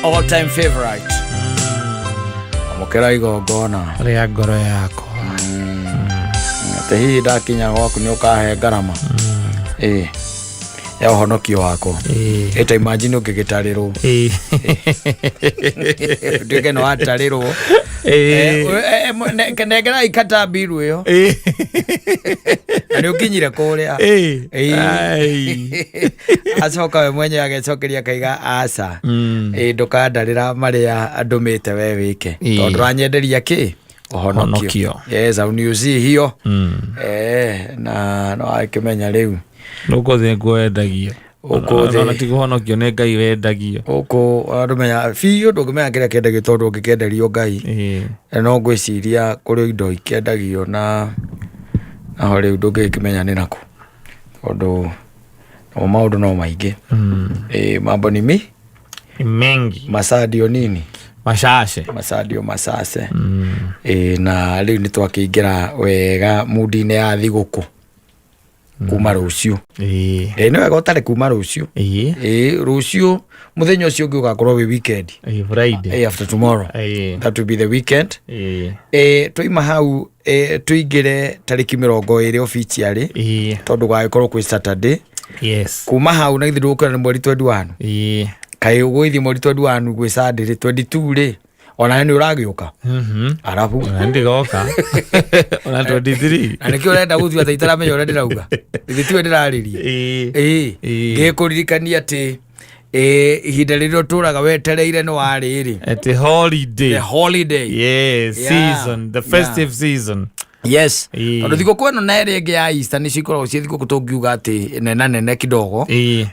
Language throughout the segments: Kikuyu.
All time favorite. Amũkĩra igongona rĩa ngoro yakwa. Atĩ hihi ndakinya gwaku nĩ ũkahe ngarama ĩ ya ũhonokio wakwa. Ĩta imagine ũngĩgĩtarĩrwo, ũtuĩke nĩ watarĩrwo. Nengerai katambiru ĩyo na nĩ ũkinyire kũrĩa. Ĩĩ. Acoka we mwenyewe agecokeria akaiga aca, ĩ ndũkandarĩra marĩa andũmĩte we wĩke, tondũ ũranyenderia kĩ? Ũhonokio. Ũhonokio. Yes, auniuzie hiyo. Na no akĩmenya rĩu Gũkũ thĩ nĩkuo wendagio. Gũkũ thĩ. Ona ti kũhonokio nĩ Ngai wendagio. Gũkũ ndũmenya biũ, ndũngĩmenya kĩrĩa kĩendagio tondũ ũngĩkĩenderio Ngai. No ngwĩciria kũrĩ indo ikĩendagio na naho rĩu ndũngĩkĩmenya nĩ nakũ, tondũ namo maũndũ no maingĩ. Mambo ni mi Ni mengi. Masaa ndio nini? Macace. Masaa ndio macace. Na rĩu nĩ twakĩingĩra wega mundi-inĩ ya thigũkũ kuma rũciũ. Ĩ nĩ wega ũtarĩ kuma rũciũ. Ĩ rũciũ mũthenya ũcio ũngĩ ũgakorwo wĩ weekend. Friday. After tomorrow, that will be the weekend. Twaima hau, tũingĩre tarĩki 20 officially, tondũ gũgagĩkorwo kwĩ Saturday. Kuma hau na githĩ ndũgũkĩra nĩ mweri 21? Kaĩ ũgũgĩthiĩ mweri 21 gwĩ Sunday rĩ, 22 rĩ, onawe nĩ ũragĩũka arabu? Ona ndigoka ona 23. Na nĩkĩo ũrenda gũtua ta itaramenya ũrĩa ndĩrauga? Githĩ tiwe ndĩrarĩria? Ĩĩ. Ĩĩ, ngĩkũririkania atĩ ihinda rĩrĩa ũtũraga wetereire nĩ warĩrĩ At holiday. The holiday. Season, the festive season. Tondũ thigũkũ ĩno na ĩrĩa ĩngĩ ya Easter nĩcio ikoragwo ciĩ thigũkũ tũngiuga atĩ nena nene kidogo,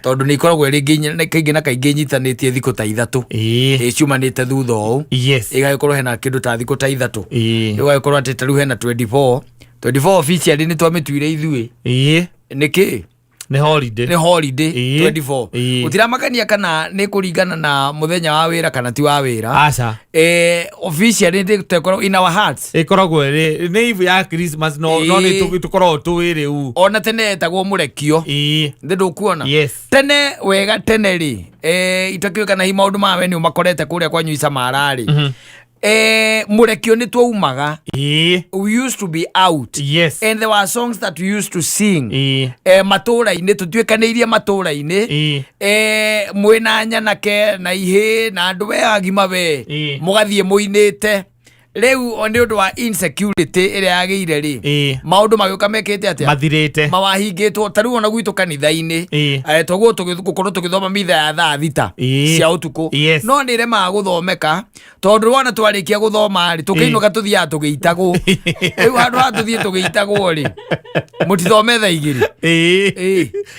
tondũ nĩ ikoragwo ĩrĩ kaingĩ na kaingĩ inyitanĩtie thikũ ta 3. Ĩ ciumanĩte thutha ũũ, ĩgagĩkorwo hena kĩndũ ta thikũ ta 3. Ĩgagĩkorwo atĩ ta rĩu hena 24, 24 officially nĩ twamĩtuire ithuĩ. Nĩkĩ? Nĩ holiday. Nĩ holiday. 24. Gũtiramakania kana nĩ kũringana na mũthenya wa wĩra kana ti wa wĩra. Aca. Officially nĩ in our hearts. Ĩkoragwo ĩrĩ nĩ ibu ya Christmas, no nĩ tũkoragwo tũĩ rĩu. Ona tene etagwo mũrekio. Nĩ ndũkuona? Yes. Tene wega tene rĩ, itakĩũĩ kana hihi maũndũ maya we nĩ ũmakorete kũrĩa kwanyu Isamara rĩ, mũrekio nĩ twaumaga. We used to be out. And there were songs that we used to sing. Matũra-inĩ, tũtuĩkanĩirie matũra-inĩ. Mwĩna nyanake na ihĩ na andũ we agima we, mũgathiĩ mũinĩte. Rĩu o nĩ ũndũ wa insecurity ĩrĩa yagĩire rĩ, maũndũ magĩũka mekĩte atĩa? Mathirĩte. Mawahingĩtwo. Ta rĩu ona gwitũ kanitha-inĩ, twaguo gũkorwo tũgĩthoma mitha ya thaa 6 cia ũtukũ. No nĩ ĩremaga gũthomeka tondũ wona twarĩkia gũthoma rĩ, tũkĩinũka tũthiaga tũgĩitagwo. Rĩu handũ ha tũthiĩ tũgĩitagwo rĩ, mũtithome thaa 2.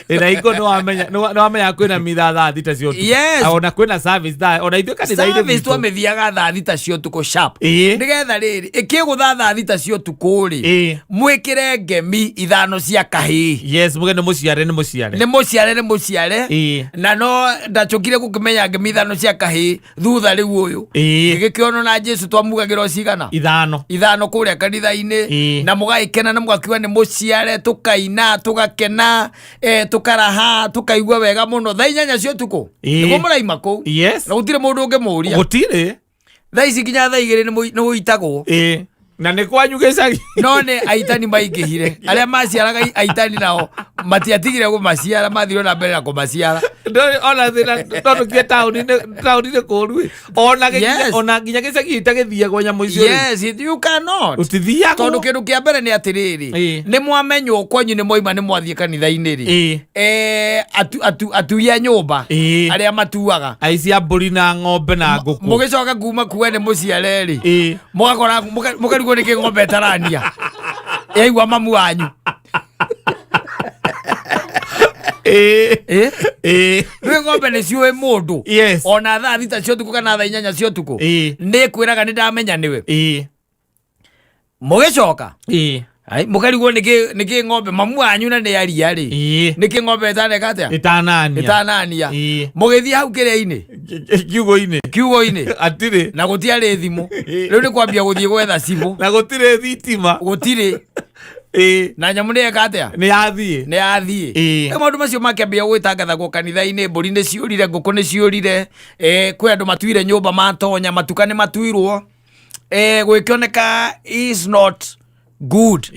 Ĩ na iko nĩ wamenya kwĩna mitha thaa 6 cia ũtukũ. Ona kwĩna service thaa ona ithuĩ kanitha-inĩ Service gwitũ. twamĩthiaga thaa 6 cia ũtukũ sharp, nĩgetha rĩrĩ ĩkĩgũtha thaa 6 cia ũtukũ rĩ, mwĩkĩre ngemi 5 cia kahĩĩ. Yes, muge nĩ mũciare, nĩ mũciare. Nĩ mũciare, nĩ mũciare. Na no ndacũkire gũkĩmenya ngemi 5 cia kahĩĩ thutha rĩu ũyũ. Gĩgĩkĩonwo na Jesu twamugagĩra cigana? 5. 5 kũrĩa kanitha-inĩ. Na mũgagĩkena na mũgakiuga nĩ mũciare, tũkaina, tũgakena, tũkaraha, tũkaigua wega mũno. Thaa 8 cia ũtukũ nĩguo mũraima kũu. Na gũtirĩ mũndũ ũngĩmũria. Gũtirĩ. Thaa ici nginya thaa 2 nĩ mũitagwo. Ĩĩ, na nĩ kwanyu gĩcagi. No nĩ aitani maingĩhire. Arĩa maciaraga aitani nao matiatigire kũmaciara, mathire na mbere na kũmaciara. Ndũĩ ona thĩna tondũ kia taũni-inĩ kũũru ĩ. Ona ona nginya gĩcagi itagĩthiagwo nyamũ icio rĩ. Yes, you cannot. Ũtithiagwo. Tondũ kĩndũ kĩa mbere nĩ atĩrĩrĩ, nĩ mwamenywo kwanyu nĩ mwaima nĩ mwathiĩ kanitha-inĩ rĩ, atui a nyũmba, arĩa matuaga aici a mbũri na ng'ombe na ngũkũ, mũgĩcoka kuma kuga nĩ mũciare rĩ, mũgakora mũkarigwo nĩkĩ ng'ombe ĩtarania yaigua mamu wanyu. Rĩu ng'ombe nĩ ciũĩ mũndũ. Ona thaa 6 cia ũtukũ kana thaa 8 cia ũtukũ, nĩ kwĩraga nĩ ndamenya nĩwe. Mũgĩcoka, ai, mũkarigwo nĩkĩ ng'ombe mamu wanyu na nĩ aria rĩ, nĩkĩ ng'ombe ĩtaneka atĩa? Ĩtanania. Ĩtanania. Mũgĩthiĩ hau kĩrĩa-inĩ, kiugo-inĩ, kiugo-inĩ, atirĩ. Na gũtiarĩ thimũ. Rĩu nĩ kwambia gũthiĩ gwetha cibũ. Na gũtirĩ thitima. Gũtirĩ. Na nyamũ nĩ eka atĩa? Nĩ yathiĩ. Nĩ yathiĩ. Rĩu maũndũ macio makĩambia gwĩtangathagwo kanitha-inĩ, mbũri nĩ ciũrire, ngũkũ nĩ ciũrire, kwĩ andũ matuire nyũmba matonya, matuka nĩ matuirwo, gwĩkĩoneka is not good.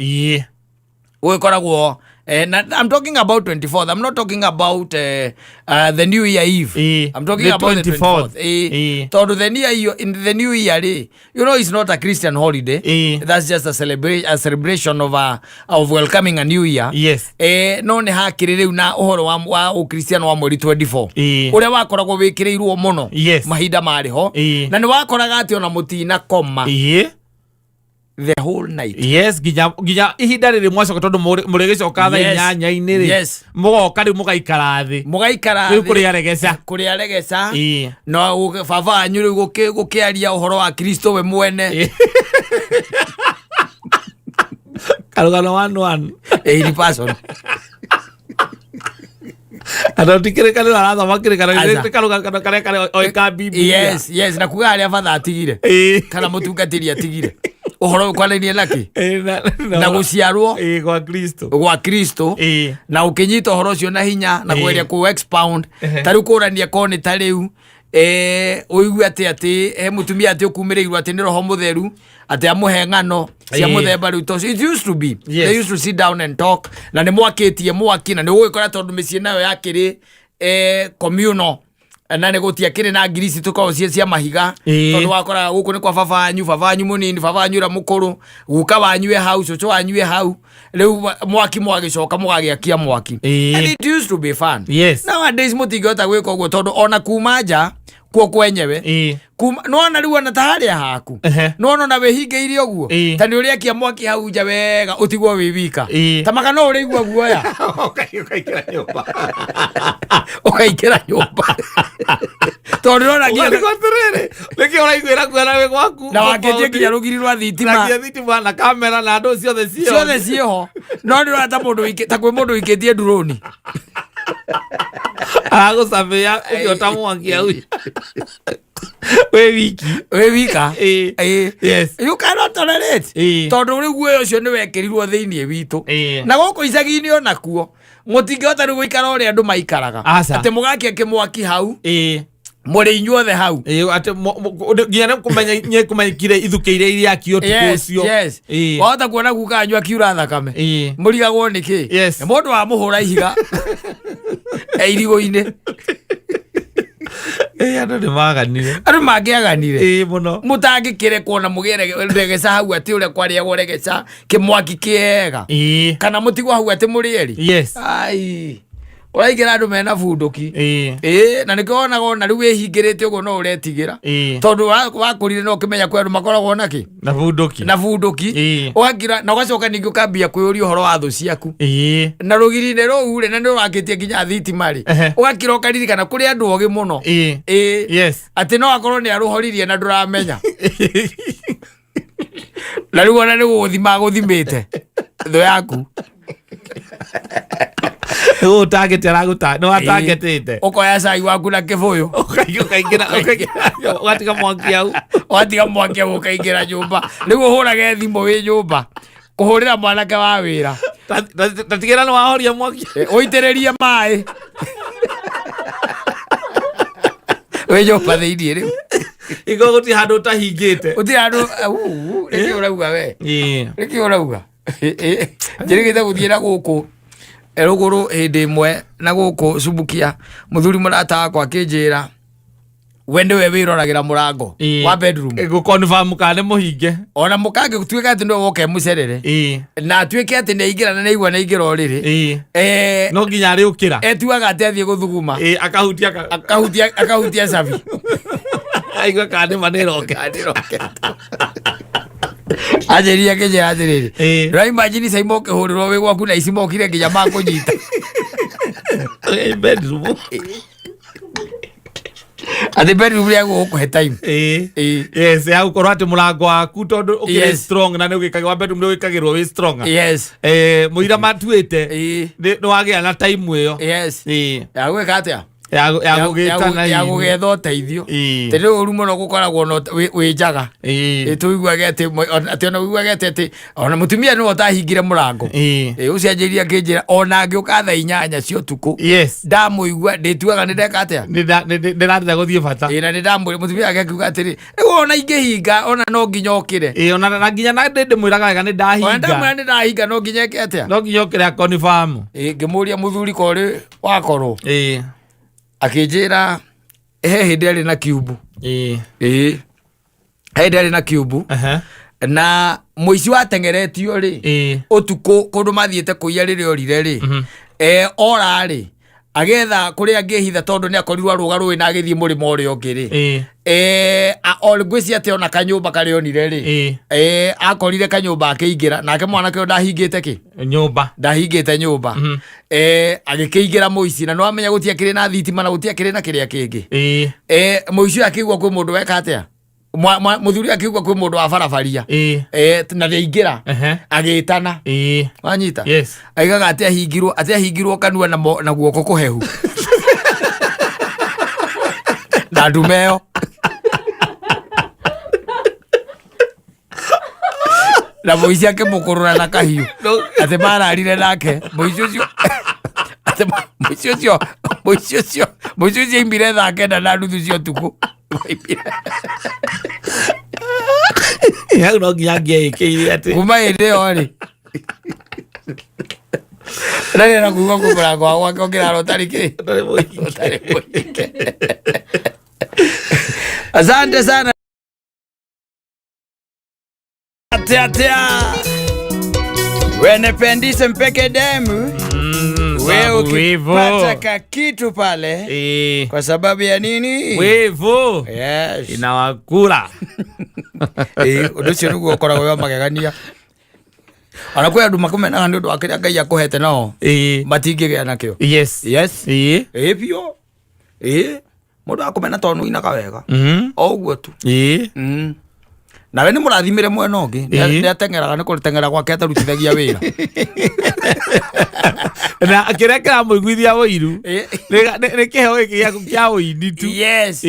Gwĩkoragwo na, I'm talking about 24th. I'm not talking about the New Year Eve. I'm talking The about the 24th. 24th. Tondũ the new year, in the new year rĩ, it's not a Christian holiday. That's just a celebration of welcoming a new year. No nĩ hakĩrĩ rĩu na ũhoro wa ũkristiano wa mweri 24 ũrĩa wakoragwo wĩkĩrĩirwo mũno mahinda marĩ ho, na nĩ wakoraga atĩ ona mũtina koma the whole night. Yes, nginya ihinda rĩrĩ mwacoka, tondũ mũrĩgĩcoka thaa 8-inĩ rĩ, mũgoka rĩu mũgaikara thĩ. Mũgaikara rĩu thĩ. Kũrĩa regeca. Kũrĩa regeca. Na baba wanyu rĩu gũkĩaria ũhoro wa Kristo we mwene. Karũgano one one. In person. Andũ ti kĩrĩkanĩro arathoma kĩrĩkanĩro. Aca. Nĩ karũgano karĩa karĩ oĩ ka Biblia. Yes, na kuga harĩa batha atigire kana mũtungatĩri atigire ũhoro ũkwanainie nakĩ na gũciarwo gwa Kristo. Gwa Kristo. Na ũkĩnyita ũhoro ũcio na hinya na kũgeria kũ expound. Ta rĩu kũrania ko nĩ ta rĩu ũigue atĩ he mũtumia atĩ ũkumĩrĩirwo atĩ nĩ roho mũtheru atĩ amũhe ng'ano cia mũthemba rĩu tocio. It used to be they used to sit down and talk, na nĩ mwakĩtie mwaki na nĩ ũgũgĩkora tondũ mĩciĩ nayo yakĩrĩ communal na nĩ gũtiakĩrĩ na ngiri ici tũkoragwo ciĩ cia mahiga, tondũ wakoraga gũkũ nĩ kwa baba wanyu, baba wanyu mũnini, baba wanyu ũrĩa mũkũrũ, guka wanyu e hau, cũcũ wanyu e hau. Rĩu mwaki mwagĩcoka mũgagĩakia mwaki. And it used to be fun. Nowadays mũtingĩhota gwĩka ũguo tondũ ona kuma nja kuo kwenyewe kuma nona rĩu ona ta harĩa haku, nona ona wĩhingĩire ũguo, ta nĩ ũrĩakia mwaki hau nja wega ũtigwo wĩ wika, ta maka no ũrĩigua guoya. Ũkaingĩra nyũmba. Ũkaingĩra nyũmba tondũ ndĩrona nginya Ũkarigwo atĩrĩrĩ, nĩkĩ ũraiguĩra guoya wĩ gwaku? Na wakĩtie nginya rũgiri rwa na thitima. Nginya thitima na kamera na andũ ciothe ciothe. Ciothe ciĩho, no ndĩrona ta mũndũ ta kwĩ mũndũ wĩikĩtie drone. Aragũcabĩa ũkĩota mwaki hau wĩ wiki. Wĩ wika. You cannot tolerate tondũ rĩu guoya ũcio nĩ wekĩrirwo thĩinĩ witũ. Na gũkũ icagi-inĩ onakuo mũtingĩhota rĩu gũikara ũrĩa andũ maikaraga. Aca. Atĩ mũgakia kĩmwaki hau mũrĩ inyuothe hau. Ĩĩ, atĩ nginya nĩ kũmenya nĩ kũmenyekire ithukĩ iria iriakio ũtukũ ũcio. Wahota kuona guka wanyu akiura thakame, mũrigagwo nĩ kĩ. Nĩ mũndũ wamũhũra ihiga e irigũ-inĩ. Ĩĩ, andũ nĩ maganire. Andũ mangĩaganire. Ĩĩ, mũno. Mũtangĩkĩrekwo na mũgĩe regeca hau atĩ ũrĩa kwarĩagwo regeca kĩmwaki kĩega kana mũtigwo hau atĩ mũrĩ erĩ. Ai, ũraingĩra andũ mena bunduki. Ĩĩ, na nĩkĩo wonaga ona rĩu wĩhingĩrĩte ũguo no ũretigĩra tondũ wakũrire no ũkĩmenya kwĩ andũ makoragwo nakĩ. Na bunduki. Na bunduki. Ũgakira na ũgacoka ningĩ ũkambia kwĩyũria ũhoro wa thũ ciaku na rũgiri-inĩ rũu rĩ, na nĩ ũrakĩtie nginya thitima rĩ, ũgakira ũkaririkana kũrĩ andũ ogĩ mũno. Atĩ no akorwo nĩ arũhoririe na ndũramenya, na rĩu ona nĩ gũgũthima agũthimĩte thũ yaku. Gũgũtangĩte aragũta nĩ watangĩtĩte. Ũkoya cai waku na kĩbũyũ. Ũkaingĩra ũgatiga mwaki hau. Watiga mwaki hau ũkaingĩra nyũmba, rĩu ũhũrage thimũ wĩ nyũmba kũhũrĩra mwanake wa wĩra. Tatigĩra nĩ wahoria mwaki. Ũitĩrĩrie maĩ wĩ nyũmba thĩiniĩ rĩu. Iko gũtirĩ handũ ũtahingĩte. Gũtirĩ handũ nĩkĩ ũrauga we? Nĩkĩ ũrauga? Njĩrĩgĩte gũthiĩ na gũkũ rũgũrũ hĩndĩ ĩmwe na gũkũ Subukia, mũthuri mũrata wakwa akĩnjĩra we nĩwe wĩroragĩra mũrango wa bedroom. Gũconfirm kana nĩ mũhinge. Ona mũkangĩtuĩka atĩ nĩwe woka mũcerere na atuĩke atĩ nĩ aingĩra na nĩaigua nĩ aingĩra ũrĩrĩ, No nginya arĩũkĩra. Etuaga atĩ athiĩ gũthuguma. Akahutia akahutia cabi. Aigua kana nĩ ma nĩroke. Anjĩrire akĩnjĩra atĩrĩrĩ, ndũraimagine caima ũkĩhũrĩrwo wĩ gwaku na ici mokire nginya makũnyita. Bedroom. Atĩ bedroom rĩa gũkũhe time. Yes, ya gũkorwo atĩ mũrango waku tondũ ũkĩrĩ strong na nĩ ũgĩkagĩrwo wa bedroom nĩ ũgĩkagĩrwo wĩ strong. Mũira matuĩte nĩ wagĩa na time ĩyo. Ya gwĩka atĩa? Ya gũgĩtana ya hihi. gũgetha ũteithio. Ĩĩ. Tĩ nĩ ũru mũno gũkoragwo na wĩ njaga. Ĩĩ. Tũiguage atĩ atĩ ona ũiguage atĩ ona mũtumia nĩwe ũtahingire mũrango. Ĩĩ. Ũcio anjĩrire akĩnjĩra ona ngĩũka thaa 8 cia ũtukũ Yes. ndamũigua ndĩtuaga nĩ ndeka atĩa. Ndĩrathiĩ gũthiĩ bata. Ĩĩ, na nĩ ndamwĩra mũtumia wake akiuga atĩrĩ, rĩu ona ingĩhinga ona no nginya ũkĩre. Ĩĩ, ona na nginya na ndĩmwĩraga wega nĩ Ona ndahinga. ndamwĩra nĩ ndahinga no nginya eke atĩa. No nginya ũkĩre akonifam. Ĩĩ, ngĩmũria mũthuri korĩ wakorwo Ĩĩ. akĩnjĩra he hĩndĩ arĩ na kiumbu. Ĩĩ. Ĩĩ, he hĩndĩ arĩ na kiumbu Aha. Na mũici watengeretio rĩ ũtukũ kũndũ mathiĩte kũiya rĩrĩa orire rĩ, ora rĩ agetha kũrĩa angĩhitha tondũ nĩ akorirwo arũga rũĩ na agĩthiĩ mũrĩmo ũrĩa ũngĩ rĩ, ngwĩciria atĩ ona kanyũmba karĩa onire rĩ, akorire kanyũmba akĩingĩra nake mwanake ũyũ ndahingĩte kĩ Nyũmba. Ndahingĩte nyũmba. Agĩkĩingĩra mũici na nĩwamenya gũtiakĩrĩ na thitima na gũtiakĩrĩ na kĩrĩa kĩngĩ. Mũici ũyũ akĩigua kwĩ mũndũ weka atĩa, mũthuri akĩigua kwĩ mũndũ wa barabaria na ndĩaingĩra agĩtana. Wanyita? Yes. Aigaga atĩ ahingirwo kanua na guoko kũhehu na ndume ĩyo na mũici akĩmũkũrũra na kahiũ atĩ mararire nake mũici ũcio atĩ mũici ũcio aimire 9:30 cia ũtukũ. Aimire. Hau no nginya ngĩaĩkĩire atĩ Kuma hĩndĩ ĩyo rĩ rĩrĩ na kuga kwĩ mũrango wa gwake ũngĩrara ũtarĩ kĩ Ũtarĩ mũhinge. Ũtarĩ mũhinge. Asante sana. Atia atia wenependise mpeke demu we Sababu ukipata wivu. ka kitu pale kwa sababu ya nini? Wivu Yes. inawakula. Ũndũ ũcio nĩguo ũkoragwo wĩ wa magegania ona kwĩ andũ makũmenaga nĩ ũndũ wa kĩrĩa Ngai akũhete nao matingĩgĩa nakĩo. Yes. Ĩĩ biũ, ĩĩ mũndũ akũmena tondũ nĩũinaga wega o ũguo tu. Nawe nĩ mũrathimĩre mwena ũngĩ. Nĩ ateng'eraga nĩ kũteng'era gwake atarutithagia wĩra. Na kĩrĩa kĩramũiguithia ũiru nĩ kĩheo gĩkĩ gĩaku kĩa ũini tu. Yes.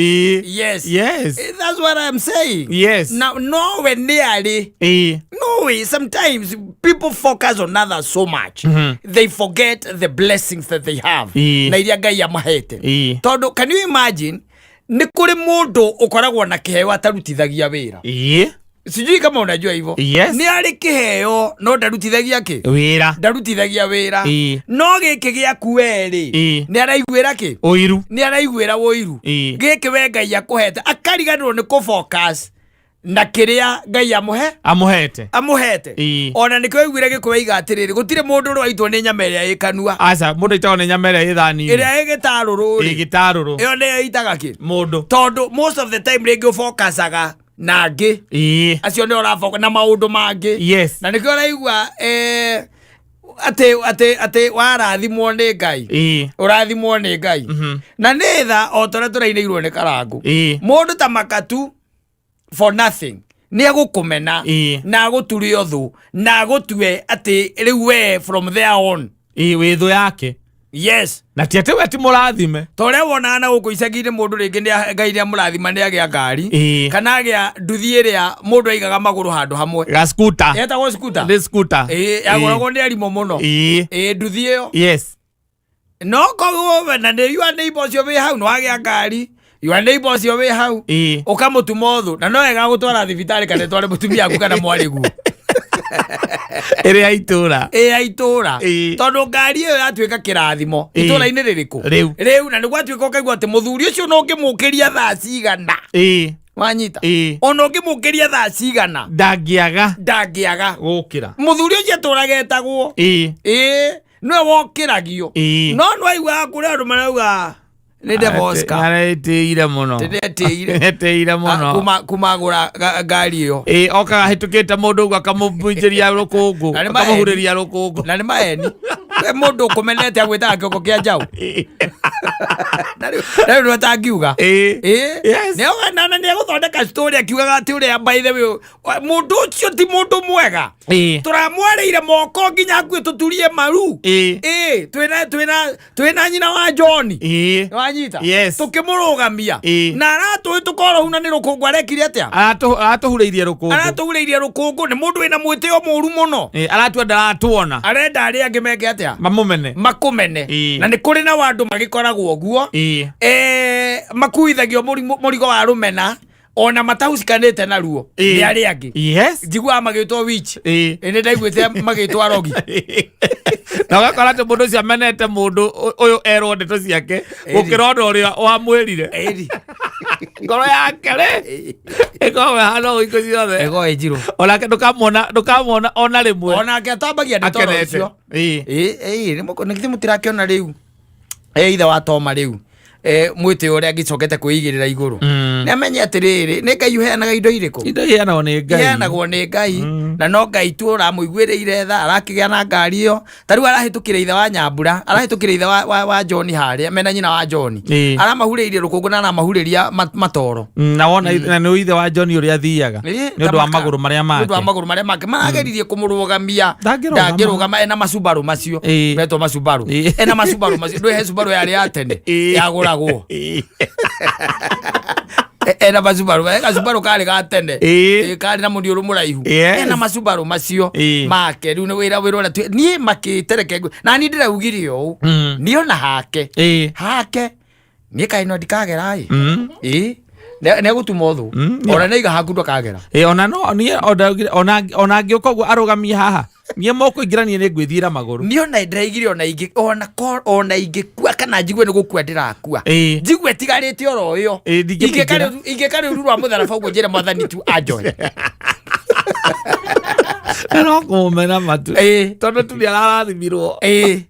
Yes. That's what I'm saying. Now nowe nĩ arĩ no way. Sometimes people focus on others so much they forget the blessings that they have na iria Ngai amahete. Tondũ can you imagine nĩ kũrĩ mũndũ ũkoragwo na kĩheo atarutithagia wĩra? Sijui kama unajua hivyo. Yes. Nĩ arĩ kĩheo no ndarutithagia kĩ? Wĩra. Ndarutithagia wĩra. No gĩkĩ gĩaku we rĩ, nĩ araiguĩra kĩ? Ũiru. Nĩ araiguĩra ũiru. Gĩkĩ we Ngai akũhete akariganĩrwo nĩ kũfocus na kĩrĩa Ngai amũhe Amũhete. Amũhete. Ona nĩkĩo aiguire gĩkũyũ aiga atĩrĩrĩ, gũtirĩ mũndũ ũrwaitwo nĩ nyama ĩrĩa ĩ kanua. Aca, mũndũ aitagwo nĩ nyama ĩrĩa ĩ thani-inĩ. Ĩrĩa ĩ gĩtarũrũ rĩ, Gĩtarũrũ. Ĩyo nĩyo ĩitaga kĩ? Mũndũ. Tondũ most of the time rĩngĩ ũfokacaga na angĩ acio nĩ ũraboka na maũndũ mangĩ. Na nĩkĩo ũraigua atĩ warathimwo nĩ Ngai, ũrathimwo nĩ Ngai na nĩ tha o ta ũrĩa tũrainĩirwo nĩ Karangũ. Mũndũ ta Makatu for nothing nĩ egũkũmena na agũture ũthũ na agũtue atĩ rĩu we from there on Ĩĩ, wĩ thũ yake. Yes. Na ti atĩ we ti mũrathime. Ta ũrĩa wonaga na gũkũ icagi-inĩ mũndũ rĩngĩ Ngai nĩ amũrathima nĩ agĩa ngari kana agĩa nduthi ĩrĩa mũndũ aigaga magũrũ handũ hamwe. Ga scooter. Yetagwo scooter. Nĩ scooter. Ĩĩ, yagũragwo nĩ arimũ mũno. Ĩĩ, nduthi ĩyo. No koguo na nĩ your neighbor ũcio wĩ hau nĩ wagĩa ngari, your neighbor ũcio wĩ hau ũkamũtuma ũthũ na no wega gũtwara thibitarĩ kana ĩtware mũtumia waku kana mwarĩguo. Ĩrĩa ya itũra. Ĩ ya itũra. Tondũ ngari ĩyo yatuĩka kĩrathimo itũra-inĩ rĩrĩkũ? Rĩu. Rĩu na nĩ gwatuĩka ũkaigua atĩ mũthuri ũcio no ũngĩmũkĩria thaa cigana, wanyita? Ona ũngĩmũkĩria thaa cigana, Ndangĩaga ndangĩaga gũkĩra. Mũthuri ũcio atũraga etagwo ĩĩ nĩwe wokĩragio. No nĩwaiguaga kũrĩ andũ marauga nĩ Devoska. Aretĩire mũno. Ndetĩire. Etĩire mũno. Kuma agũra ngari ĩyo. Ĩĩ, okaga hĩtũkĩte mũndũ ũguo akamũminjĩria rũkũngũ. Na nĩ Akamũhurĩria rũkũngũ. Na nĩ maeni we mũndũ ũkũmenete agwĩtaga kĩongo kĩa njaũ. Na rĩu nĩ atangiuga. Ĩĩ. Ĩĩ. Yes. Nĩ egũthondeka story akiugaga atĩ ũrĩa, by the way, mũndũ ũcio ti mũndũ mwega. Tũramwarĩire moko nginya hakuhĩ tũturie maru. Ĩĩ, twĩna nyina wa John. Wanyita? Yes. Tũkĩmũrũgamia. Na aratũĩ tũkorohu na nĩ rũkũngũ arekire atĩa? Aratũhurĩirie rũkũngũ. Aratũhurĩirie rũkũngũ. Nĩ mũndũ wĩna mwĩtĩo mũru mũno. Aratua ndaratuona. Arenda arĩa angĩ meke atĩa? Mamũmene. Makũmene. Na nĩ kũrĩ na andũ magĩkoragwo ũguo. Makuithagio mũrigo wa rũmena ona matahucikanĩte naruo nĩ arĩa angĩ. Njiguaga magĩtwo witch. Nĩ ndaiguĩte magĩtwo arogi. Na ũgakora atĩ mũndũ ũcio amenete mũndũ ũyũ erwo ndeto ciake gũkĩra ũndũ ũrĩa wamwĩrire. Ngoro yake rĩ ĩkoragwo ĩhana ũũ hingo ciothe. Ĩgo ĩ njirũ. Onake ndũkamwona ona rĩmwe Onake atambagia ndeto oro akenete. icio. Ĩĩ, nĩ githĩ mũtirakĩona rĩu ithe wa Toma rĩu mwĩtĩo ũrĩa angĩcokete kwĩigĩrĩra igũrũ? Nĩ amenye atĩrĩrĩ, nĩ Ngai ũheanaga indo irĩkũ? Indo iheanagwo nĩ Ngai. Iheanagwo nĩ Ngai. Na no Ngai tu ũramũiguĩrĩire tha arakĩgĩa na ngari ĩyo. Ta rĩu arahĩtũkĩra ithe wa Nyambura, arahĩtũkĩra ithe wa John harĩa mena nyina wa John. Aramahurĩirie rũkũngũ na aramahurĩria matoro. Na wona na nĩ ithe wa John ũrĩa athiaga nĩ ũndũ wa magũrũ marĩa Nĩ ũndũ wa make. Magũrũ marĩa make marageririe kũmũrũgamia. Ndangĩrũgama. Ndangĩrũgama ena macubarũ macio. Metwo macubarũ. Ena macubarũ macio. Ndũĩ he cubarũ yarĩ ya tene yagũragwo? Ena macubarũ, gacubarũ karĩ ga tene. Karĩ na mũniũrũ mũraihu. Ena macubarũ macio make. Rĩu nĩ wĩra ũrĩa niĩ makĩtereke na niĩ ndĩraugire ũũ. Niĩ ona hake hake niĩ kaĩ no ndikagera ĩ. Ĩ, nĩ egũtuma ũthũ. Ona nĩ aiga haku ndũkagera. Ĩĩ, ona no niĩ ona angĩũka ũguo arũgamie haha niĩ mũkũingĩra, niĩ nĩ ngwĩthiĩra magũrũ. Niĩ ona ndĩraigire ona ingĩ ona ona ingĩkua kana njigue nĩ gũkua ndĩrakua, njigue tigarĩte oro ĩyo. Ĩĩ, ndingĩmĩingĩra. Ingĩka rĩu rwa mũtharaba ũguo njĩre Mwathani tu anjoe. Na no kũmũmena matu tondũ tu nĩ ararathimirwo. Ĩĩ,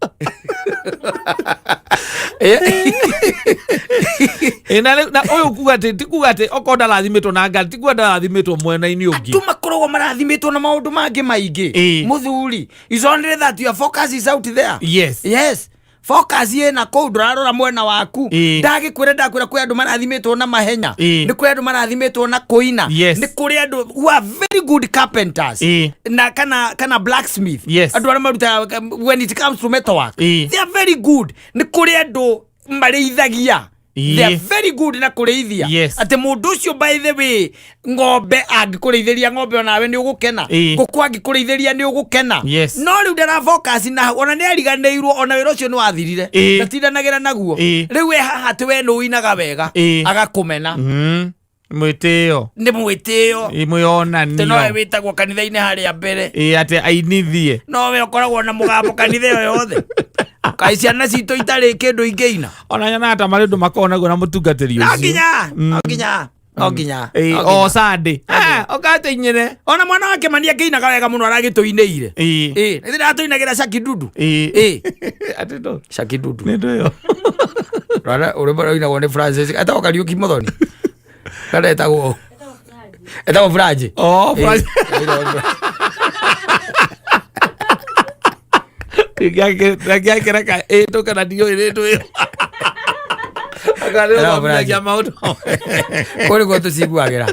na rĩu na ũyũ kuga atĩ ti kuga atĩ okorwo ndarathimĩtwo na ngari, ti kuga ndarathimĩtwo mwena-inĩ ũngĩ. Andũ makoragwo marathimĩtwo na maũndũ mangĩ maingĩ. Mũthuri, it's only that your focus is out there. Yes, focus ĩna kũu, ndũrarora mwena waku. Ndagĩkwĩra, ndakwĩra kwĩ andũ marathimĩtwo na mahenya. Nĩ kwĩ andũ marathimĩtwo na kũina. Nĩ kũrĩ andũ who are very good carpenters na kana blacksmith. Andũ arĩa marutaga, when it comes to metal work, they are very good. Nĩ kũrĩ andũ marĩithagia. They are very good na kũrĩithia. Atĩ mũndũ ũcio, by the way, ng'ombe angĩkũrĩithĩria ng'ombe onawe nĩ ũgũkena. Ngũkũ angĩkũrĩithĩria nĩ ũgũkena. No rĩu ndara focus na hau, ona nĩ ariganĩirwo ona wĩra ũcio nĩ wathirire. Ndatindanagĩra naguo. Rĩu we haha atĩ we nĩ ũinaga wega, agakũmena. Mwĩtĩo. Nĩ mwĩtĩo. Ĩĩ, Atĩ nowe mwĩonanio. Wĩtagwo kanitha-inĩ harĩa mbere. Ĩĩ, atĩ ainithie. Nowe ũkoragwo na mũgambo kanitha ĩyo yothe. Kaĩ ciana citũ itarĩ kĩndũ ingĩina? Ona nyonaga ta marĩ ũndũ makoragwo naguo na mũtungatĩri No ũcio. nginya, no nginya, no nginya, no O nginya. Sunday. Ũgatũinĩre. Ona mwana wake mani akĩinaga wega mũno, aragĩtũinĩire. Ĩĩ, nĩ ndĩratũinagĩra Shakidudu. Ĩĩ. Atĩ ndũ Shakidudu. Nĩ ndũ ĩyo? Rwara rwĩmbo rũinagwo nĩ Francis, etagwo Kariũki Muthoni kana etagwo Franji. Oh, Franji. Ngĩakĩreka ĩtũ kana ndiũĩ rĩtũ ĩyo. Etagwo Akarĩũthomithagia Franji. maũndũ. Kũu nĩkuo tũciguagĩra.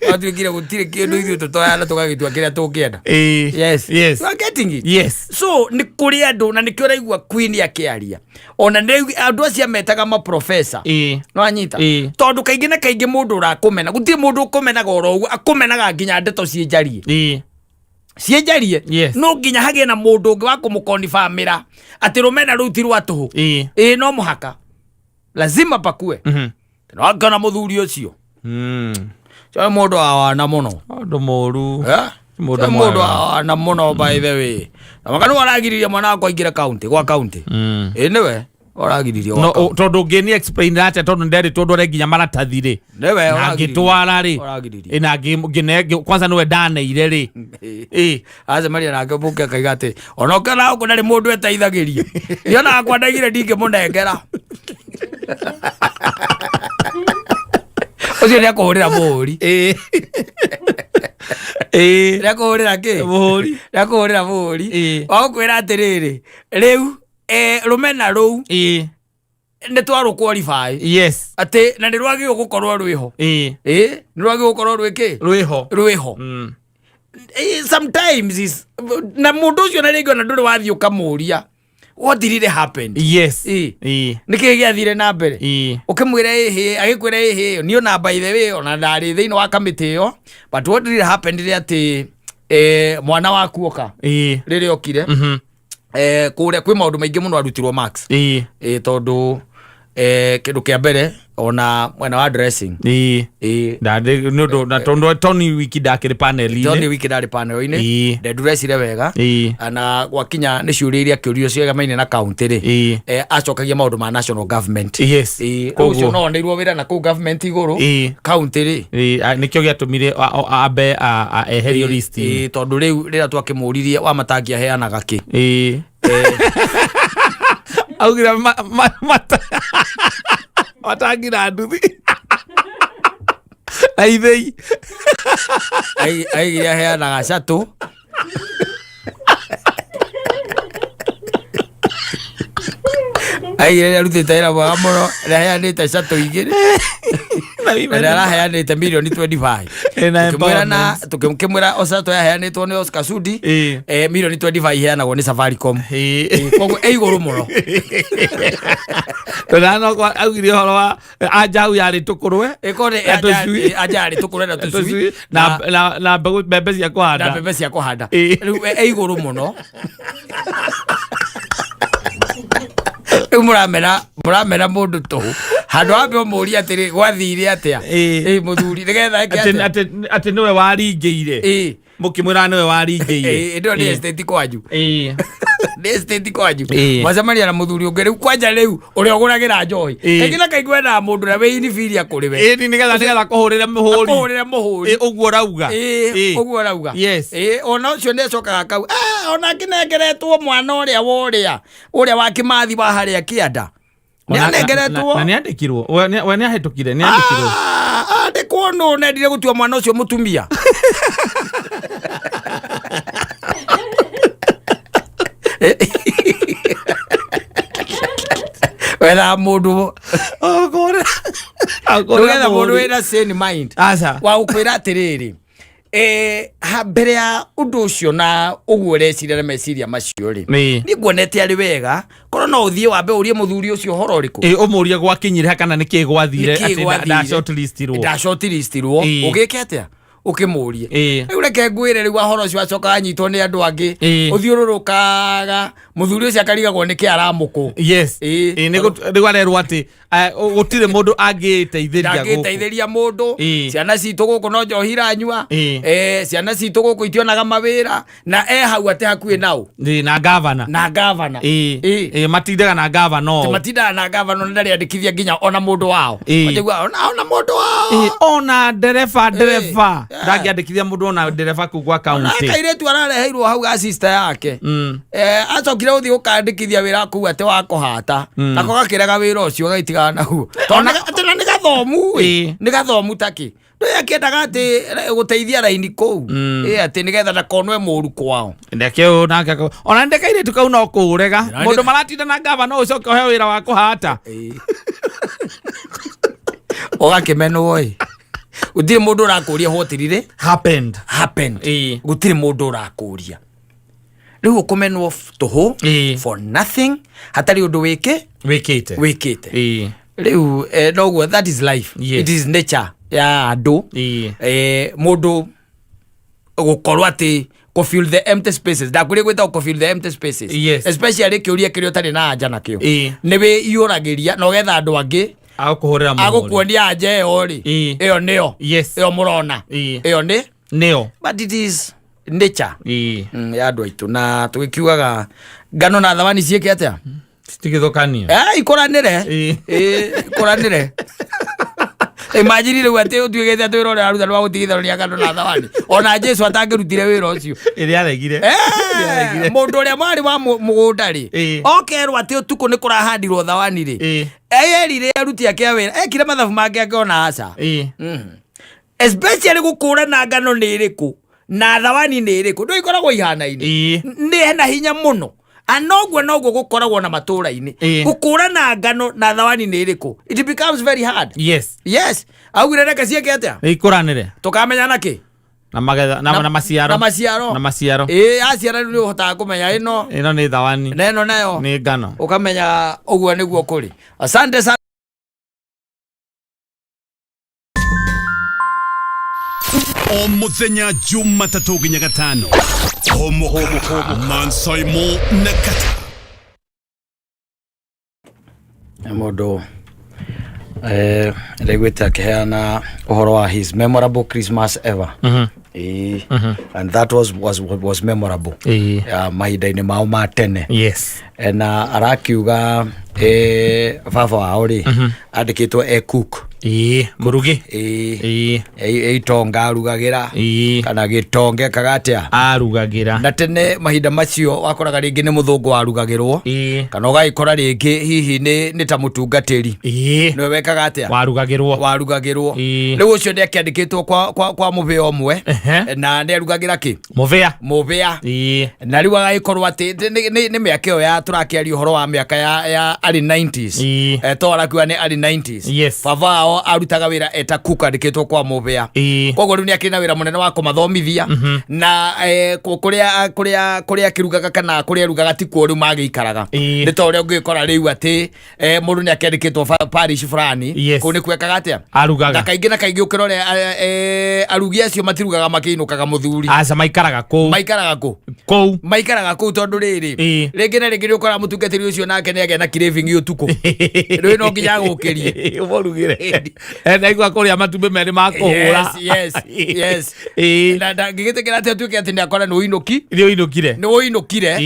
Twatuĩkire gũtirĩ kĩndũ ithuĩ tũtoyana na tũgagĩtua kĩrĩa tũngĩenda. Yes. You are getting it? Yes. So nĩ kũrĩ andũ, na nĩkĩo ũraigua Queen akĩaria, ona nĩ andũ acio ametaga maprofesa. No anyita. Tondũ kaingĩ na kaingĩ mũndũ ũrakũmena, gũtirĩ mũndũ ũkũmenaga oro ũguo, akũmenaga nginya ndeto ciĩ njarie. Ciĩ njarie. No nginya hagĩe na mũndũ ũngĩ wa kũmũkonibamĩra atĩ rũmena rũu ti rwa tũhũ. Ĩĩ, no mũhaka, lazima pakue. Wakĩona mũthuri ũcio, ũcio nĩ mũndũ wa wana mũno. Ũndũ mũru. Eh? Mũndũ Ũcio nĩ mũndũ mwega. wa wana mũno, by the way. Na maka nĩwe ũragiririe mwana wakwa aingĩre kaunti gwa kaunti. Ĩĩ, nĩwe ũragiririe gwa No, kaunti. tondũ ũngĩ nĩ explain atĩa, tondũ nderĩtwo ndware nginya maratathi rĩ, Nĩwe na ũragiririe. ngĩtwara rĩ. Ũragiririe. Ĩ, na kwanza nĩwe ndaneire rĩ. Ĩ. Acemania nake mũke akaiga atĩ ona ũkĩona gũkũ ndarĩ mũndũ eteithagĩria, niĩ ona akwa ndaigire ndingĩmũnengera. Ũcio nĩ akũhũrĩra mũhũri. Ĩ. Nĩ akũhũrĩra kĩ? Mũhũri. Nĩ akũhũrĩra mũhũri. Wagũkwĩra atĩrĩrĩ, rĩu Rũmena rũu nĩ twarũ qualify atĩ na nĩ rwagĩrĩirwo gũkorwo rwĩho. Ĩ, nĩ rwagĩrĩirwo gũkorwo rwĩkĩ? Rwĩho. Rwĩho. Sometimes is na mũndũ ũcio na rĩngĩ ona ndũrĩ wathiĩ ũkamũria what really happened. Nĩ kĩĩ gĩathire na mbere? Ũkĩmwĩra ĩhĩ, agĩkwĩra ĩhĩ, niĩ ona by the way ona ndarĩ thĩinĩ wa kamĩtĩ ĩyo, but what really happened nĩ atĩ mwana waku oka rĩrĩa okire kũrĩa kwĩ maũndũ maingĩ mũno arutirwo marks. Tondũ kĩndũ kĩa mbere ona mwena wa dressing. Nĩ ũndũ na tondũ Tony wiki ndakĩrĩ panel-inĩ. Tony wiki ndarĩ panel-inĩ. Ndendurecire wega. Na gwakinya nĩ ciũria iria kĩũrio ciegamaine na county rĩ, acokagia maũndũ ma national government. Rĩu ũcio no oneirwo wĩra na kũu government igũrũ. County rĩ, Nĩkĩo gĩatũmire ambe eherio list-inĩ. Tondũ rĩu rĩrĩa twakĩmũririe wa matangi aheanaga kĩ? Augire matangi na nduthi na ithĩi. Aigire aheanaga catũ. Aigire nĩ arutĩte wĩra mwega mũno, nĩ aheanĩte catũ igĩrĩ na nĩ araheanĩte mirioni 25. Na Tũkĩmwĩra na empowerment. tũkĩmwĩra o catũ yaheanĩtwo nĩ Oscar Sudi, mirioni 25 iheanagwo nĩ Safaricom. Koguo ĩ igũrũ mũno. Tondũ no augire ũhoro wa anjau yarĩ tũkũrwe Ĩkorwo nĩ na tũcui. Anja yarĩ tũkũrwe na tũcui. Tũcui na mbembe cia na kũhanda. Mbembe cia kũhanda. Rĩu ĩ igũrũ mũno. Rĩu mũramena mũndũ tũhũ handũ wambe ũmũrie atĩrĩ, gwathire atĩa? Ĩ, mũthuri, nĩgetha eke Atĩ atĩa? Atĩ nĩwe waringĩire. Mũkĩmwĩra nĩwe waringĩire. Ĩndĩ ĩyo nĩ estate kwanyu. Nĩ estate kwanyu. Mwacemania na mũthuri ũngĩ rĩu kwanja rĩu ũrĩa ũgũragĩra njohi. Kaingĩ na kaingĩ wendaga mũndũ ũrĩa wĩ inferior kũrĩ we. Ĩĩ, nĩgetha kũhũrĩre mũhũri. Akũhũrĩre mũhũri. Ĩ, ũguo ũrauga. Ũguo ũrauga. Ona ũcio nĩ acokaga kau, ona akĩnengeretwo mwana ũrĩa wa ũrĩa wa Kĩmathi wa harĩa kĩanda nĩ anengeretwo. Na nĩ andĩkirwo, we nĩ ahĩtũkire, nĩ andĩkirwo. Ah, andĩkwo nũ nendire gũtua mwana ũcio mũtumia? Wethaga mũndũ. Ndũgetha mũndũ wĩna sane mind Aca. Wa gũkwĩra atĩrĩrĩ, ha mbere ya ũndũ ũcio na ũguo ũreciria na meciria macio rĩ, niĩ nguonete arĩ wega korwo no ũthiĩ wambe ũrie mũthuri ũcio ũhoro ũrĩkũ. Ĩ, ũmũrie gwakinyire kana nĩkĩ gwathire. Nĩkĩĩ atĩ gwathire? Nda shortlistirwo. Nda shortlistirwo. Ũgĩke atĩa ũkĩmũrie? Rĩu reke ngwĩre, rĩu wahoro ũcio wacoka anyitwo nĩ andũ angĩ, ũthiũrũrũkaga mũthuri ũcio akarigagwo nĩkĩ aramũkũ. Ĩ, rĩu arerwo atĩ gũtirĩ mũndũ angĩteithĩria gũkũ. Ndangĩteithĩria mũndũ. Ciana citũ gũkũ no njohi iranyua. Ciana citũ gũkũ itionaga mawĩra na e hau atĩ hakuhĩ nao. Ĩ, na gavana. Na gavana. Ĩ, matindaga na gavana ũũ. Matindaga na gavana na ndarĩ andĩkithia nginya ona mũndũ wao. Wanjigua ona mũndũ wao. Ĩ, ona ndereba ndangĩandĩkithia mũndũ ona ndereba kũu gwa Na kaunti. Kairĩtu arareheirwo hau ga sister yake. Acokire gũthiĩ gũkandĩkithia wĩra kũu atĩ wa kũhata, nako gakĩrega wĩra ũcio gagĩtigana naguo tondũ atĩ na nĩ gathomu ĩ. Nĩ gathomu takĩ ndũĩ akĩendaga atĩ gũteithia raini kũu. Ĩ, atĩ nĩgetha ndakonwe mũru kwao. Ndeke ũyũ nake ona ndeke kairĩtu kau no kũrega. Na mũndũ maratinda na gavana ũcoke ũheo wĩra wa kũhata. Ũgakĩmenwo ĩ, gũtirĩ mũndũ ũrakũria what really happened. Happened. Gũtirĩ mũndũ ũrakũria. Rĩu ũkũmenwo tũhũ for nothing, hatarĩ ũndũ wĩkĩ wĩkĩte. Wĩkĩte. Rĩu noguo, that is life. It is nature ya andũ. Mũndũ gũkorwo atĩ kũ fill the empty spaces, ndakwĩrĩ gwĩtagwo kũ fill the empty spaces. Especially kĩũria kĩrĩa ũtarĩ na anja nakĩo, nĩ wĩiyũragĩria na ũgetha andũ angĩ Agũkũhũrĩra mũhũri. Agũkuonia anja ĩyo rĩ, ĩyo nĩyo ĩyo mũrona, ĩyo nĩ nĩyo. But it is nature ya andũ aitũ, na tũgĩkiugaga ngano na thamani ciĩke atĩa? Citigĩthũkanio. Ikũranĩre. Ikũranĩre. Imagine rĩu atĩ ũtuĩkĩte atĩ wĩra ũrĩa aruta nĩ wa gũtigithania ngano na thawani, ona Jesu atangĩrutire wĩra ũcio. Ĩrĩa aregire. Mũndũ ũrĩa mwarĩ wa mũgũnda rĩ, okerwo atĩ ũtukũ nĩ kũrahandirwo thawani rĩ, erire aruti ake a wĩra ekire mathabu make akĩona aca. Especially gũkũrana ngano nĩ ĩrĩkũ na thawani nĩ ĩrĩkũ, ndũ ikoragwo ihanaine. Nĩ hena hinya mũno Anoguo noguo gukoragwo na matũra-inĩ. Gũkũrana ngano na thawani nĩ ĩrĩkũ, it becomes very hard. Yes, augire reke ciĩke atĩa? Ikũranĩre. Tũkamenya nakĩ? Na magetha na maciaro. Na maciaro. Na maciaro. Ĩĩ, aciara rĩu nĩ ũhotaga kũmenya ĩno ĩno nĩ thawani na ĩno nayo nĩ ngano. Ũkamenya ũguo nĩguo kũrĩ. Asante sana. O muthenya Jumatatũ nginya Gatano, Homo Mansaimo na Kata. Nĩ mũndũ ndaiguĩte akĩheana ũhoro wa his memorable Christmas ever. Ĩĩ. And that was memorable. Ya mahinda-inĩ mao ma tene. Na arakiuga baba wao rĩ, andĩkĩtwo e cook. Ĩĩ, mũrugi. Ĩĩ. Itonga arugagĩra kana gĩtonge kaga atĩa? Arugagĩra. Na tene mahinda macio wakoraga rĩngĩ nĩ mũthũngũ warugagĩrwo kana ũgagĩkora rĩngĩ hihi nĩ ta mũtungatĩri nĩwe wekaga atĩa? Warugagĩrwo. Warugagĩrwo. Rĩu ũcio nĩ akĩandĩkĩtwo kwa mũbĩa ũmwe na nĩ arugagĩra kĩ? Mũbĩa. Mũbĩa. Na rĩu agagĩkorwo atĩ nĩ mĩaka ĩyo ya tũrakĩaria ũhoro wa mĩaka ya early 90s. To arakiuga nĩ early 90s. Baba wao arutaga wĩra eta cook andĩkĩtwo kwa mũbĩa. Koguo rĩu nĩ akĩrĩ na wĩra mũnene wa kũmathomithia na kũrĩa akĩrugaga kana kũrĩa arugaga tikuo rĩu magĩikaraga. Nĩ ta ũrĩa ũngĩgĩkora rĩu atĩ mũndũ nĩ akĩandĩkĩtwo parish fulani. Kũu nĩ kuekaga atĩa? Arugaga. Na kaingĩ ũkĩrore arugi acio matirugaga makĩinũkaga mũthuri. Aca, maikaraga kũu. Maikaraga kũ? Kũu. Maikaraga kũu tondũ rĩrĩ rĩngĩ na rĩngĩ nĩ ũkoraga mũtungatĩri ũcio nake nĩ agĩa na craving ũtukũ, rĩu no nginya agũkĩrie. Ũmũrugĩre. Ndaigua kũrĩa matumbĩ merĩ ma kũhũra. Yes. Na ndangĩgĩtĩkĩra atĩ atuĩke atĩ nĩ akora nĩ ũinũki. Nĩ ũinũkire. Nĩ ũinũkire.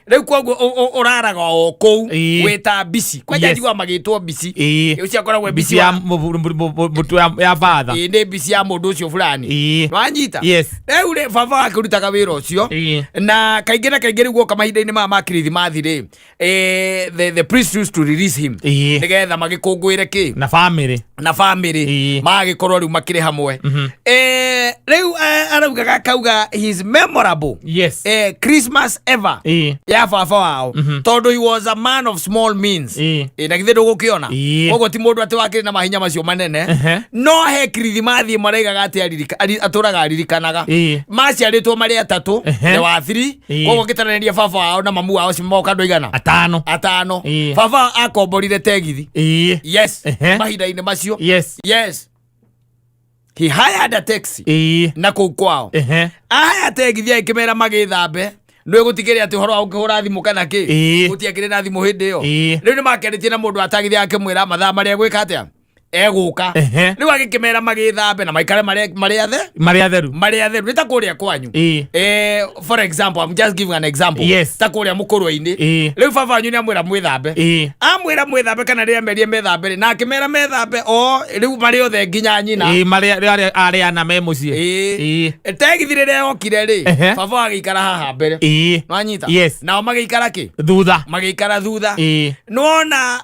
Rĩu koguo ũraraga o kũu wĩta mbici kwanja. Njigua magĩtwo mbici. Ũcio akoragwo e mbici ya mũtwe ya batha. Ĩĩ, nĩ mbici ya mũndũ ũcio fulani. Wanyita? Yes. Rĩu rĩ, baba akĩrutaga wĩra ũcio na kaingĩ na kaingĩ rĩu guoka mahinda-inĩ maya ma kirithimathi rĩ, the priest used to release him nĩgetha magĩkũngũĩre kĩ? Na family. Na family. Magagĩkorwo rĩu makĩrĩ hamwe. Rĩu araugaga akauga his memorable Christmas ever ya baba wao, tondũ he was a man of small means. Na githĩ ndũgũkĩona? Koguo ti mũndũ atĩ wakĩrĩ na mahinya macio manene. No he kirithimathi ĩmwe araigaga atĩ atũraga aririkanaga. Maciarĩtwo marĩ atatũ. The wa three. Koguo ngĩtaranĩria baba wao na mamu wao moka andũ aigana? Atano. Atano. Baba akomborire tegithi. Yes. Mahinda-inĩ macio. Yes, he hired a taxi. Na kũu kwao ahaya tegithi agĩkĩmera magĩthambe nĩ gũtigĩrĩra atĩ ũhoro wa gũkĩhũra thimũ kana kĩ gũtiakĩrĩ na thimũ hĩndĩ ĩyo. Rĩu nĩ makerĩtie na mũndũ wa tagithi akĩmwĩra mathaa marĩa egwĩka atĩa, egũka. Rĩu agĩkĩmera magĩthambe na maikare marĩ athe Marĩ atheru. Marĩ atheru. Nĩ ta kũrĩa kwanyu. For example, I'm just giving an example. Ta kũrĩa mũkũrwe-inĩ. Rĩu baba wanyu nĩ amwĩra mwĩthambe. Amwĩra mwĩthambe kana rĩrĩa merire methambe rĩ, na akĩmera methambe o rĩu marĩ othe nginya nyina. Ĩĩ, marĩ arĩa ana me mũciĩ. Tegithi rĩrĩa yokire rĩ, baba agĩikara haha mbere. Nwanyita? Yes. Nao magĩikara kĩ? Thutha. Magĩikara thutha. Nona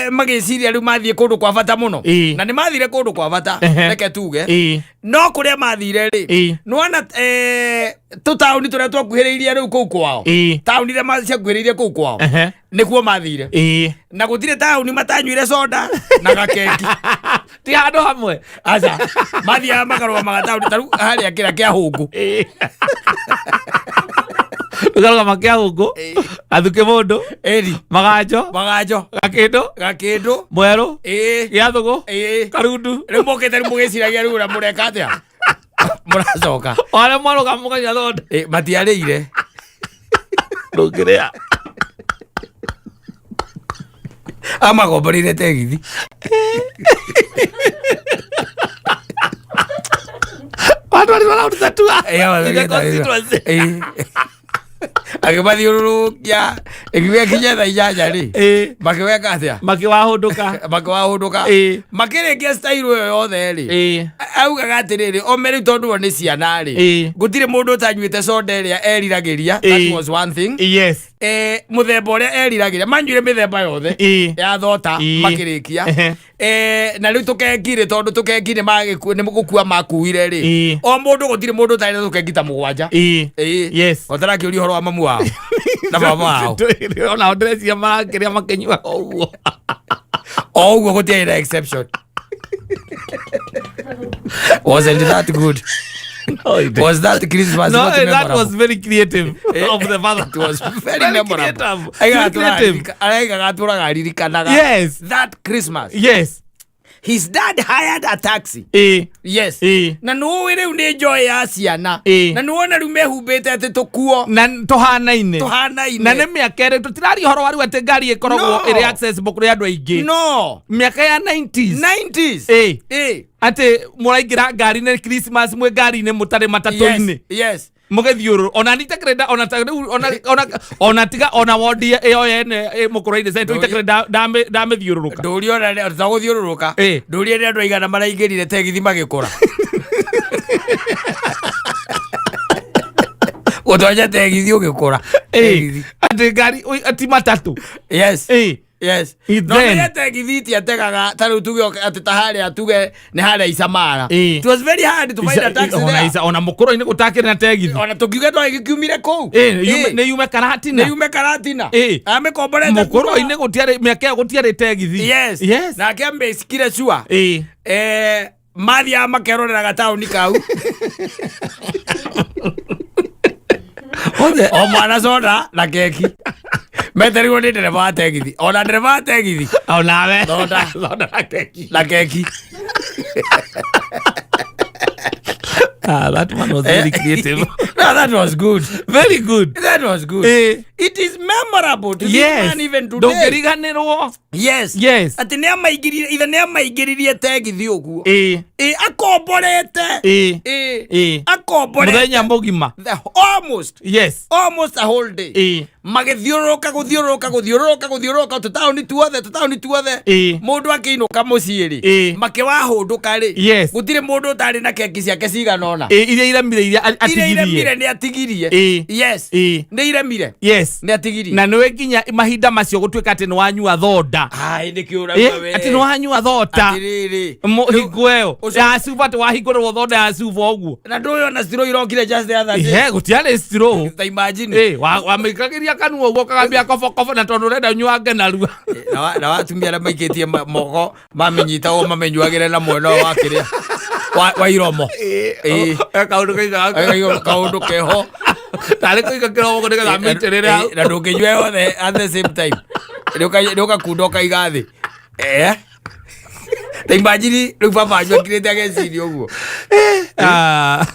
magĩciria rĩu mathiĩ kũndũ kwa bata mũno. Na nĩ mathire kũndũ kwa bata. Reke tuge no kũrĩa mathire rĩ, nĩwona tũtaũni tũrĩa twakuhĩrĩirie rĩu kũu kwao, taũni iria ciakuhĩrĩirie kũu kwao, nĩkuo mathire. Na gũtirĩ taũni matanyuire soda na gakeki. Ti handũ hamwe. Aca, mathiaga makarũgamaga taũni ta rĩu harĩa kĩrĩa kĩa hũngũ. Ũkarũgama kĩa hũngũ, gathuke mũndũ, ĩri maganjo, maganjo, gakĩndũ, gakĩndũ, mwerũ, gĩathũgũ, karundu. Rĩu mokĩte rĩu mũgĩciragia rĩu ũrĩa mũreka atĩa, mũracoka. O arĩa mwarũgama mũkanyua thonda. Matiarĩire. Ndũngĩrĩa. Amagomboreire tegithi. Watwarirwo raundi ta tua In the constituency. Agĩmathiũrũrũkia ĩkiuga kinya thaa 8 rĩ, makĩweka atĩa? Makĩwahũndũka. Makĩwahũndũka. Makĩrĩkia style ĩyo yothe rĩ, augaga atĩrĩrĩ, ome rĩu tondũ o nĩ ciana rĩ, gũtirĩ mũndũ ũtanyuĩte soda ĩrĩa eriragĩria. That was one thing. Muthemba ũrĩa eriragĩria, manyuire mĩthemba yothe ya thota makĩrĩkia. Na rĩu tũkengi rĩ, tondũ tũkengi nĩ nĩ gũkua makuire rĩ, o mũndũ, gũtirĩ mũndũ ũtarĩ na tũkengi ta mũgwanja. Ũtarakĩũria ũhoro wa mamu wao na baba wao. Ona ndĩreciria marakĩrĩa makĩnyua ũguo. O ũguo, gũtiarĩ na exception. Wasn't that good? Was that Christmas No, not that memorable? was very creative of the father. It was very memorable. Creative. Very creative. Araiga gatũraga aririkanaga that Christmas his dad hired a taxi. Yes. Na nĩũĩ rĩu nĩ joy ya ciana. Na nĩwona rĩu mehumbĩte atĩ tũkuo Na tũhanaine. Tũhanaine. Na nĩ mĩaka ĩrĩ tũtiraria ũhoro wa rĩu atĩ ngari ĩkoragwo No. ĩrĩ accessible kũrĩ andũ aingĩ. No. Mĩaka ya 90s. 90s. Atĩ mũraingĩra ngari-inĩ Christmas, mwĩ ngari-inĩ, mũtarĩ matatũ-inĩ. Mũgĩthiũrũrũ ona nitakĩrĩ ona ta rĩu ona tiga ona wondi ĩyo yene ĩ mũkũrũ-inĩ sasa tũitakĩrĩ ndamĩthiũrũrũka. Ndũrie ona ta gũthiũrũrũka. Ndũrie nĩ andũ aigana maraingĩrire tegithi magĩkũra, gũtonya tegithi ũgĩkũra. Tegithi. Atĩ ngari ti matatũ. Yes. No menye tegithi itiategaga ta rĩu tuge atĩ ta harĩa, tuge nĩ harĩa Isamara. It was very hard to find a taxi Ona there. Ona mũkũrũ-inĩ gũtakĩrĩ na tegithi. Ona tũkiuge twagĩkiumire kũu. Nĩ yume Karatina. Nĩ yume Karatina. Amĩkomborete. Mũkũrũ-inĩ gũtiarĩ, mĩaka ĩyo gũtiarĩ tegithi. Nake amĩcikire cua. Mathiaga makerorera gataũni kau, o mwana soda na keki, meterirwo nĩ ndereba wa tegithi, ona ndereba wa tegithi. Onawe. Thonda. Thonda na keki. Na keki. Ah, that one was very creative. No, that was good. Very good. That was good. It is memorable to this man even today. Ndũngĩriganĩrwo. Atĩ nĩ amaingĩririe, ithe nĩ amaingĩririe tegithi ũguo. Akomborete. Akomborete. Mũthenya mũgima. Almost almost a whole day. Magĩthiũrũrũka, gũthiũrũrũka, gũthiũrũrũka, gũthiũrũrũka tũtaũni tuothe, tũtaũni tuothe. Mũndũ akĩinũka mũciĩ rĩ, makĩwahũndũka rĩ, gũtirĩ mũndũ ũtarĩ na keki ciake cigana ũna. Iria iremire, iria iria atigirie. Iremire nĩ atigirie. Nĩ iremire. Nĩ atigirie. Na nĩwe nginya mahinda macio gũtuĩka atĩ nĩ wanyua thonda. Ai, nĩkĩ ũrauga we? Atĩ nĩ wanyua thonda. Atĩrĩrĩ. Hingo ĩyo ya cuba, atĩ wahingũrĩrwo thonda ya cuba ũguo. Na ndũĩ ona straw irokire just the other day. Ihe, gũtiarĩ straw. Ta imagine. Wamĩikagĩria kanua ũguo, kagambia kobokobo, na tondũ ũrenda ũnyuange narua. Na watumia arĩa maikĩtie moko mamenyitagwo mamenyuagĩre na mwena ũyũ wa kĩrĩa wa iromo. Kaũndũ kaigaga. Kaũndũ keho. Tarĩ kũiga kĩromo nĩgetha amĩitĩrĩre hau. Na ndũngĩnyua yothe at the same time, nĩ ũgakunda ũkaiga thĩ. Ta imagine rĩu baba wanyu akirĩte ageciria ũguo. Ah,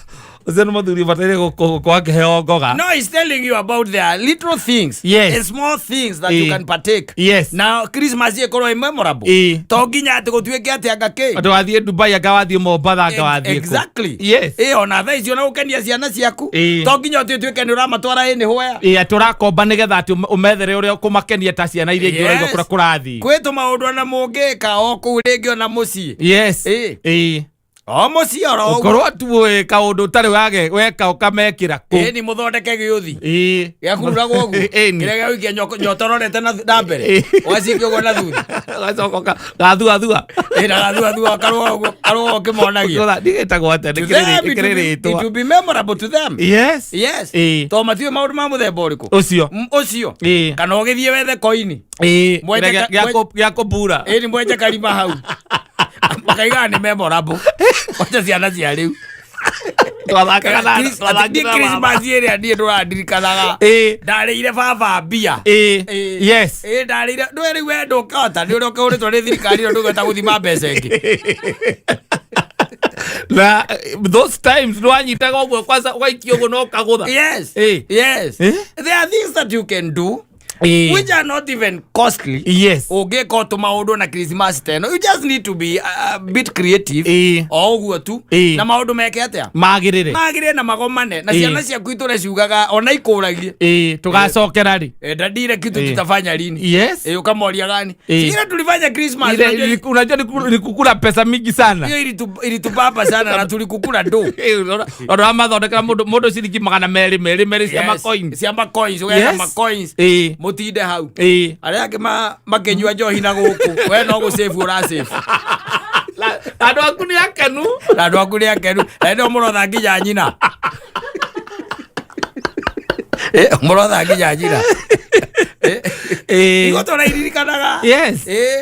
ũcio nĩ mũthuri ũbataire gũkorwo akĩheo ngoga. No, he's telling you about the little things and small things that you can partake. Na Christmas ĩkorwo ĩ memorable. To nginya atĩ gũtuĩke atĩ anga kĩ. Atĩ wathiĩ Dubai, anga wathiĩ Mombatha, anga wathiĩ kũ. Ona thaa icio na gũkenia ciana ciaku. To nginya ũtuĩke nĩ ũramatwara anywhere. Atĩ ũrakomba nĩgetha atĩ ũmethere ũrĩa ũkũmakenia ta ciana iria ingĩ ũraigua kũrĩa kũrathiĩ. Kwĩ tũmaũndũ ona mũngĩka o kũu rĩngĩ ona mũciĩ. O mũciĩ oro ũguo. Ũkorwo tu ũĩ kaũndũ ũtarĩ wage weka ũkamekĩra kũ. Ĩ, ni mũthondeke gĩũthi. Gĩa kururagwo ũguo. Ĩni. Kĩrĩa gĩa gũikia nyotororete na mbere. Ũgacikia ũguo na thutha. Ũgacoka gathuathua. Na gathuathua karũa ũguo, karũa ũkĩmonagia. Ndigĩtagwo atĩa? To them, Nĩkĩrĩ it rĩtwa? will be memorable to them. To matiũĩ maũndũ ma mũthemba ũrĩkũ. Ũcio. Ũcio. Kana ũgĩthiĩ wethe koini. Kĩrĩa gĩa kũmbura. Ĩ, ni mwenje karima hau. Makaigaga nĩ memorable. Wacha ciana cia rĩu. Twathakaga Atĩ niĩ twathakire na baba. Christmas ĩrĩa niĩ ndũrandirikanaga. Ndarĩire baba mbia. Ĩ, ndarĩire ndũĩ rĩu we ndũkahota nĩ ũrĩa ũkĩhũrĩtwo nĩ thirikari ĩno, ndũngĩhota gũthima mbeca ĩngĩ. Na those times nĩwanyitaga ũguo kwanza ũgaikia ũguo na ũkagũtha. There are things that you can do. Which are not even costly. Ũngĩka o tũmaũndũ na Christmas ta ĩno, you just need to be a bit creative. O ũguo tu. Na maũndũ meke atĩa? Magĩrĩre. Magĩrĩre na magomane na ciana ciaku itũre ciugaga ona ikũragie. Tũgacokera rĩ? Daddy, ile kitu tutafanya lini? Ukamoria gani? Ile tulifanya Christmas. Ile unajua ni kukula pesa mingi sana. Hiyo ilitupapa sana na tulikukula do. Unaona amathondekera mundu ciringi magana merĩ merĩ merĩ cia macoins. Cia macoins, ũgeka macoins. Mũtinde hau. Arĩa angĩ makĩnyua njohi na gũkũ. We no gũsave ũrasave. Andũ aku nĩ akenu. Na andũ aku nĩ akenu. Na nĩo mũrotha nginya nyina. Mũrotha nginya nyina. Igo tũrairirikanaga.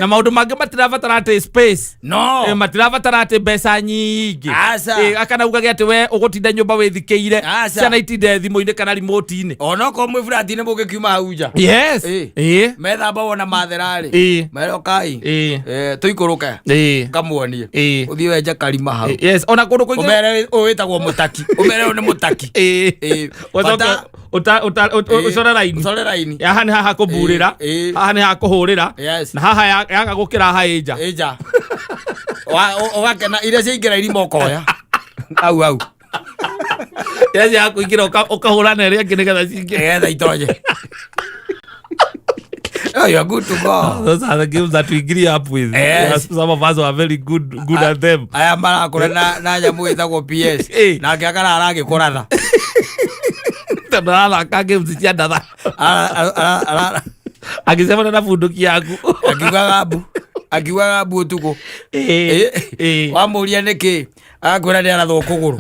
Na maũndũ mangĩ matirabatara atĩ space. No. Matirabatara atĩ mbeca nyingĩ. Aca. Akana ugage atĩ we ũgũtinda nyũmba wĩthikĩire. Aca. Ciana itinde thimũ-inĩ kana remote-inĩ. Onokorwo mwĩ flat-inĩ mũngĩkiuma hau nja. Methamba wona matherarĩ. Mero kai. Tũikũrũke. Ngamuonie. Ũthiĩ wenje karima hau. Yes, ona kũndũ kũingĩ. Ũmere ũyũ wĩtagwo mũtaki. Ũmere ũyũ nĩ mũtaki. Ũcoke Bata- ũcore raini. Ũcore raini. Haha nĩ haha kũmburĩra. Haha nĩ haha kũhũrĩra. Na haha yaga gũkĩra haha ĩ nja. Ĩ nja. Ũgakena iria ciaingĩra irima ũkoya. Au, au. Iria ciaga kũingĩra ũkahũra na ĩrĩa ĩngĩ nĩgetha cingĩre. Nĩgetha itonye. Oh, you're good to go. Those are the games that we grew up with. Yes. Some of us were very good at them. Aya marakũra na nyamũ ĩtagwo PS. Nake akarara agĩkũratha. Tondũ arathaka games cia ndatha. Agĩcemania na bunduki yaku. Akiugaga mbu. Akiugaga mbu ũtukũ. Wamũria nĩkĩ? Agakwĩra nĩ arathwo kũgũrũ.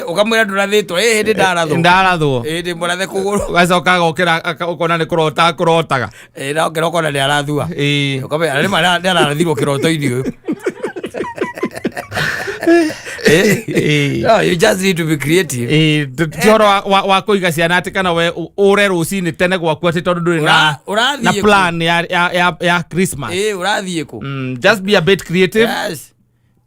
Ũkamwĩra ndũrathĩtwo. Hĩndĩ ndarathwo. Ndarathwo. Ndĩ mũrathe kũgũrũ. Ũgacoka agokĩra, ũkona nĩ kũrota akũrotaga. Na ũkĩra ũkona nĩ arathua. Ũkamwĩra, rĩmwe nĩ ararathirwo kĩroto-inĩ ũyũ. No, you just need to be creative. Ti ũhoro wa kũiga ciana atĩ kana we ũre rũcinĩ tene gwaku atĩ tondũ ndũrĩ Ũrathiĩ na kũ? plan ya Christmas. Ũrathiĩ kũ? Just be a bit creative. Yes.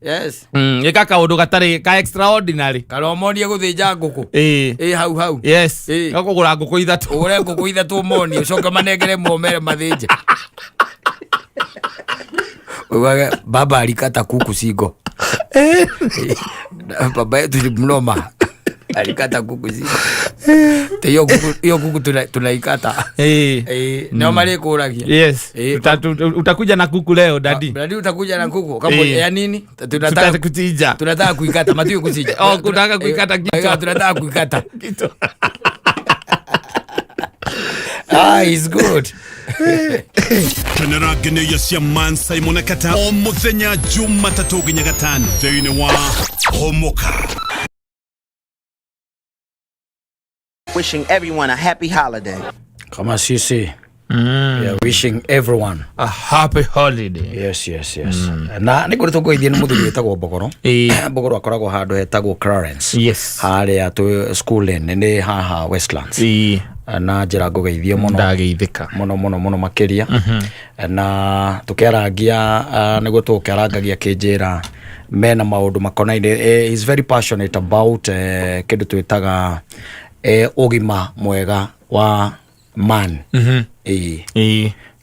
Yes. Ĩka kaũndũ gatarĩ ka extraordinary. Kana ũmonie gũthĩnja ngũkũ. Hau hau. Yes. No kũgũra ngũkũ ithatũ. Ũgũre ngũkũ ithatũ ũmonie, ũcoke manengere momere mathĩnje. Uigage, baba alikata kuku singo. Baba yetu ni mnoma. Alikata kuku singo. Te hiyo kuku, hiyo kuku tunaikata. Ndio mali kuragia. Yes. Utakuja na kuku leo, daddy. Daddy utakuja na kuku. Kama ya nini? Tunataka kuchinja. Tunataka kuikata, matio kuchinja. Oh, kutaka kuikata kichwa. Tunataka kuikata. Kichwa. It's good. Kenera ngeneia cia Man Simon Kata o muthenya Jumatatũ nginya gatano thĩinĩ wa Homoka. Wishing everyone a happy holiday. Kama sisi. We are wishing everyone a happy holiday. Yes, yes, yes. Na nĩ kũrĩ tũkũithie nĩ mũthuri wĩtagwo Mbogoro. Mbogoro akoragwo handũ hetagwo Clarence. Harĩa tũ school lane nĩ haha Westlands. Na njĩra ngũgeithie mũno. Ndageithĩka. Mũno, mũno, mũno makĩria. Na tũkĩarangia, nĩguo tũkĩarangagia kĩnjĩra mena maũndũ makonaine. He's very passionate about kĩndũ twĩtaga ũgima mwega wa man.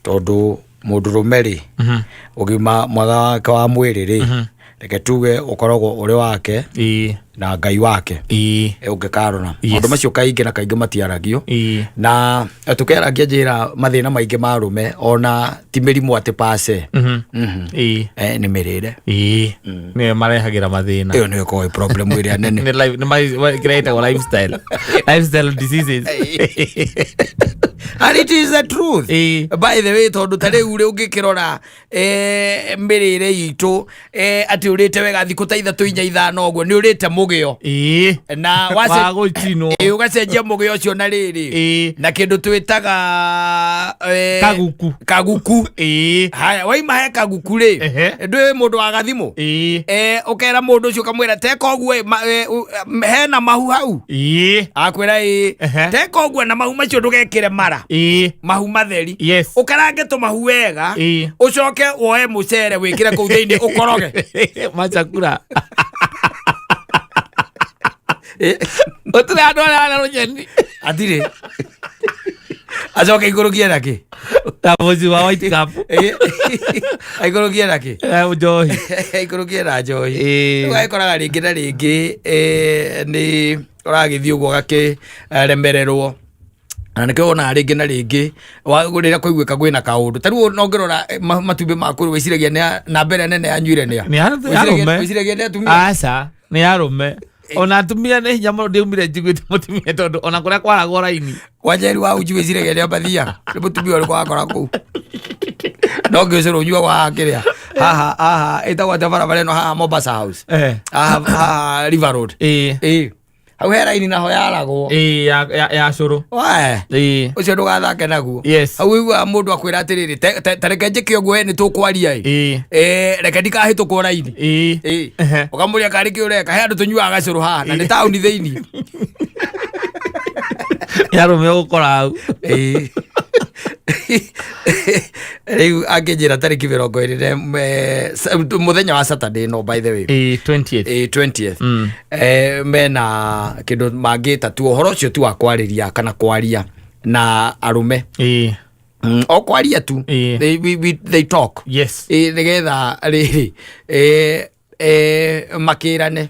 Tondũ mũndũrũme rĩ, ũgima mwega wake wa mwĩrĩ rĩ, reke tuge ũkoragwo ũrĩ wake na Ngai wake. Ũngĩkarora. Maũndũ macio kaingĩ na kaingĩ matiaragio. Na tũkĩaragia njĩra mathĩna maingĩ ma arũme ona ti mĩrimũ atĩ pase. Nĩ mĩrĩre. Nĩyo marehagĩra mathĩna. Ĩyo nĩyo ĩkoragwo ĩ problem ĩrĩa nene. Nĩ life, nĩ ma-, kĩrĩa ĩtagwo lifestyle. Lifestyle diseases. And it is the truth. By the way, tondũ ta rĩu rĩ ũngĩkĩrora, mĩrĩre itũ, atĩ ũrĩte wega thikũ ta ithatũ inya ithano ũguo, nĩ ũrĩte mũgĩo. Na Wa gũcinwo. Ũgacenjia mũgĩo ũcio na rĩrĩ. Na kĩndũ twĩtaga, Kaguku. Kaguku. Haya, waima he kaguku rĩ. Ndũĩ mũndũ wa gathimũ? Ũkera mũndũ ũcio ũkamwĩra, teka ũguo, hena mahu hau. Akwĩra, ĩĩ. Teka ũguo na mahu macio ndũgekĩre mara. Mahu matheri. Ũkarange tũmahu wega. Ũcoke woe mũcere wĩkĩre kũu thĩinĩ ũkoroge. Machakura. Gũtirĩ andũ arĩa arĩa rũnyeni. Atirĩ. Acoke ikũrũkie na kĩ? Na mũci wa White Cup. Aikũrũkie na kĩ? Njohi. Aikũrũkie na njohi. Ĩĩ. Rĩu agĩkoraga rĩngĩ na rĩngĩ nĩ ũragĩthiĩ ũguo ũgakĩremererwo, na nĩkĩo wonaga rĩngĩ na rĩngĩ rĩrĩa kũiguĩka kwĩna kaũndũ ta rĩu no ngĩrora matumbĩ maku rĩ, wĩciragia nĩ namba ĩrĩa nene yanyuire nĩ a? Nĩ arũme. Wĩciragia nĩ atumia? Aca, nĩ arũme. Ona atumia nĩ hinya mũno ndiaumire njiguĩte mũtumia, tondũ ona kũrĩa kwaragwo raini. Wanjeri wa uji wĩciragia nĩ ambathia? Nĩ mũtumia ũrĩkũ wakora kũu? No ngĩũcũrũ ũnyuagwo haha kĩrĩa haha haha ĩtagwo atĩa barabara ĩno haha Mombasa House? Haha haha River Road. Ĩĩ, hau he raini naho yaragwo. Ĩĩ, ya cũrũ. Wae. Ũcio ndũgathake naguo. Hau ũiguaga mũndũ akwĩra atĩrĩrĩ, "Ta reke njĩke ũguo, we nĩ tũkwaria ĩ. Reke ndikahĩtũkwo raini." Ĩĩ. Ũkamũria karĩ kĩ ũreka. He andũ tũnyuaga gacũrũ haha na nĩ taũni thĩinĩ. Ya arũme ũgũkora hau. Ĩĩ. Rĩu angĩnjĩra tarĩki 20 mũthenya wa Saturday, no by the way, 20th. Ĩĩ, 20th. Mena kĩndũ mangĩta tu ũhoro ũcio tu wa kwarĩria kana kwaria na arũme. O kwaria tu. They talk. Ĩĩ, nĩgetha rĩrĩ makĩrane.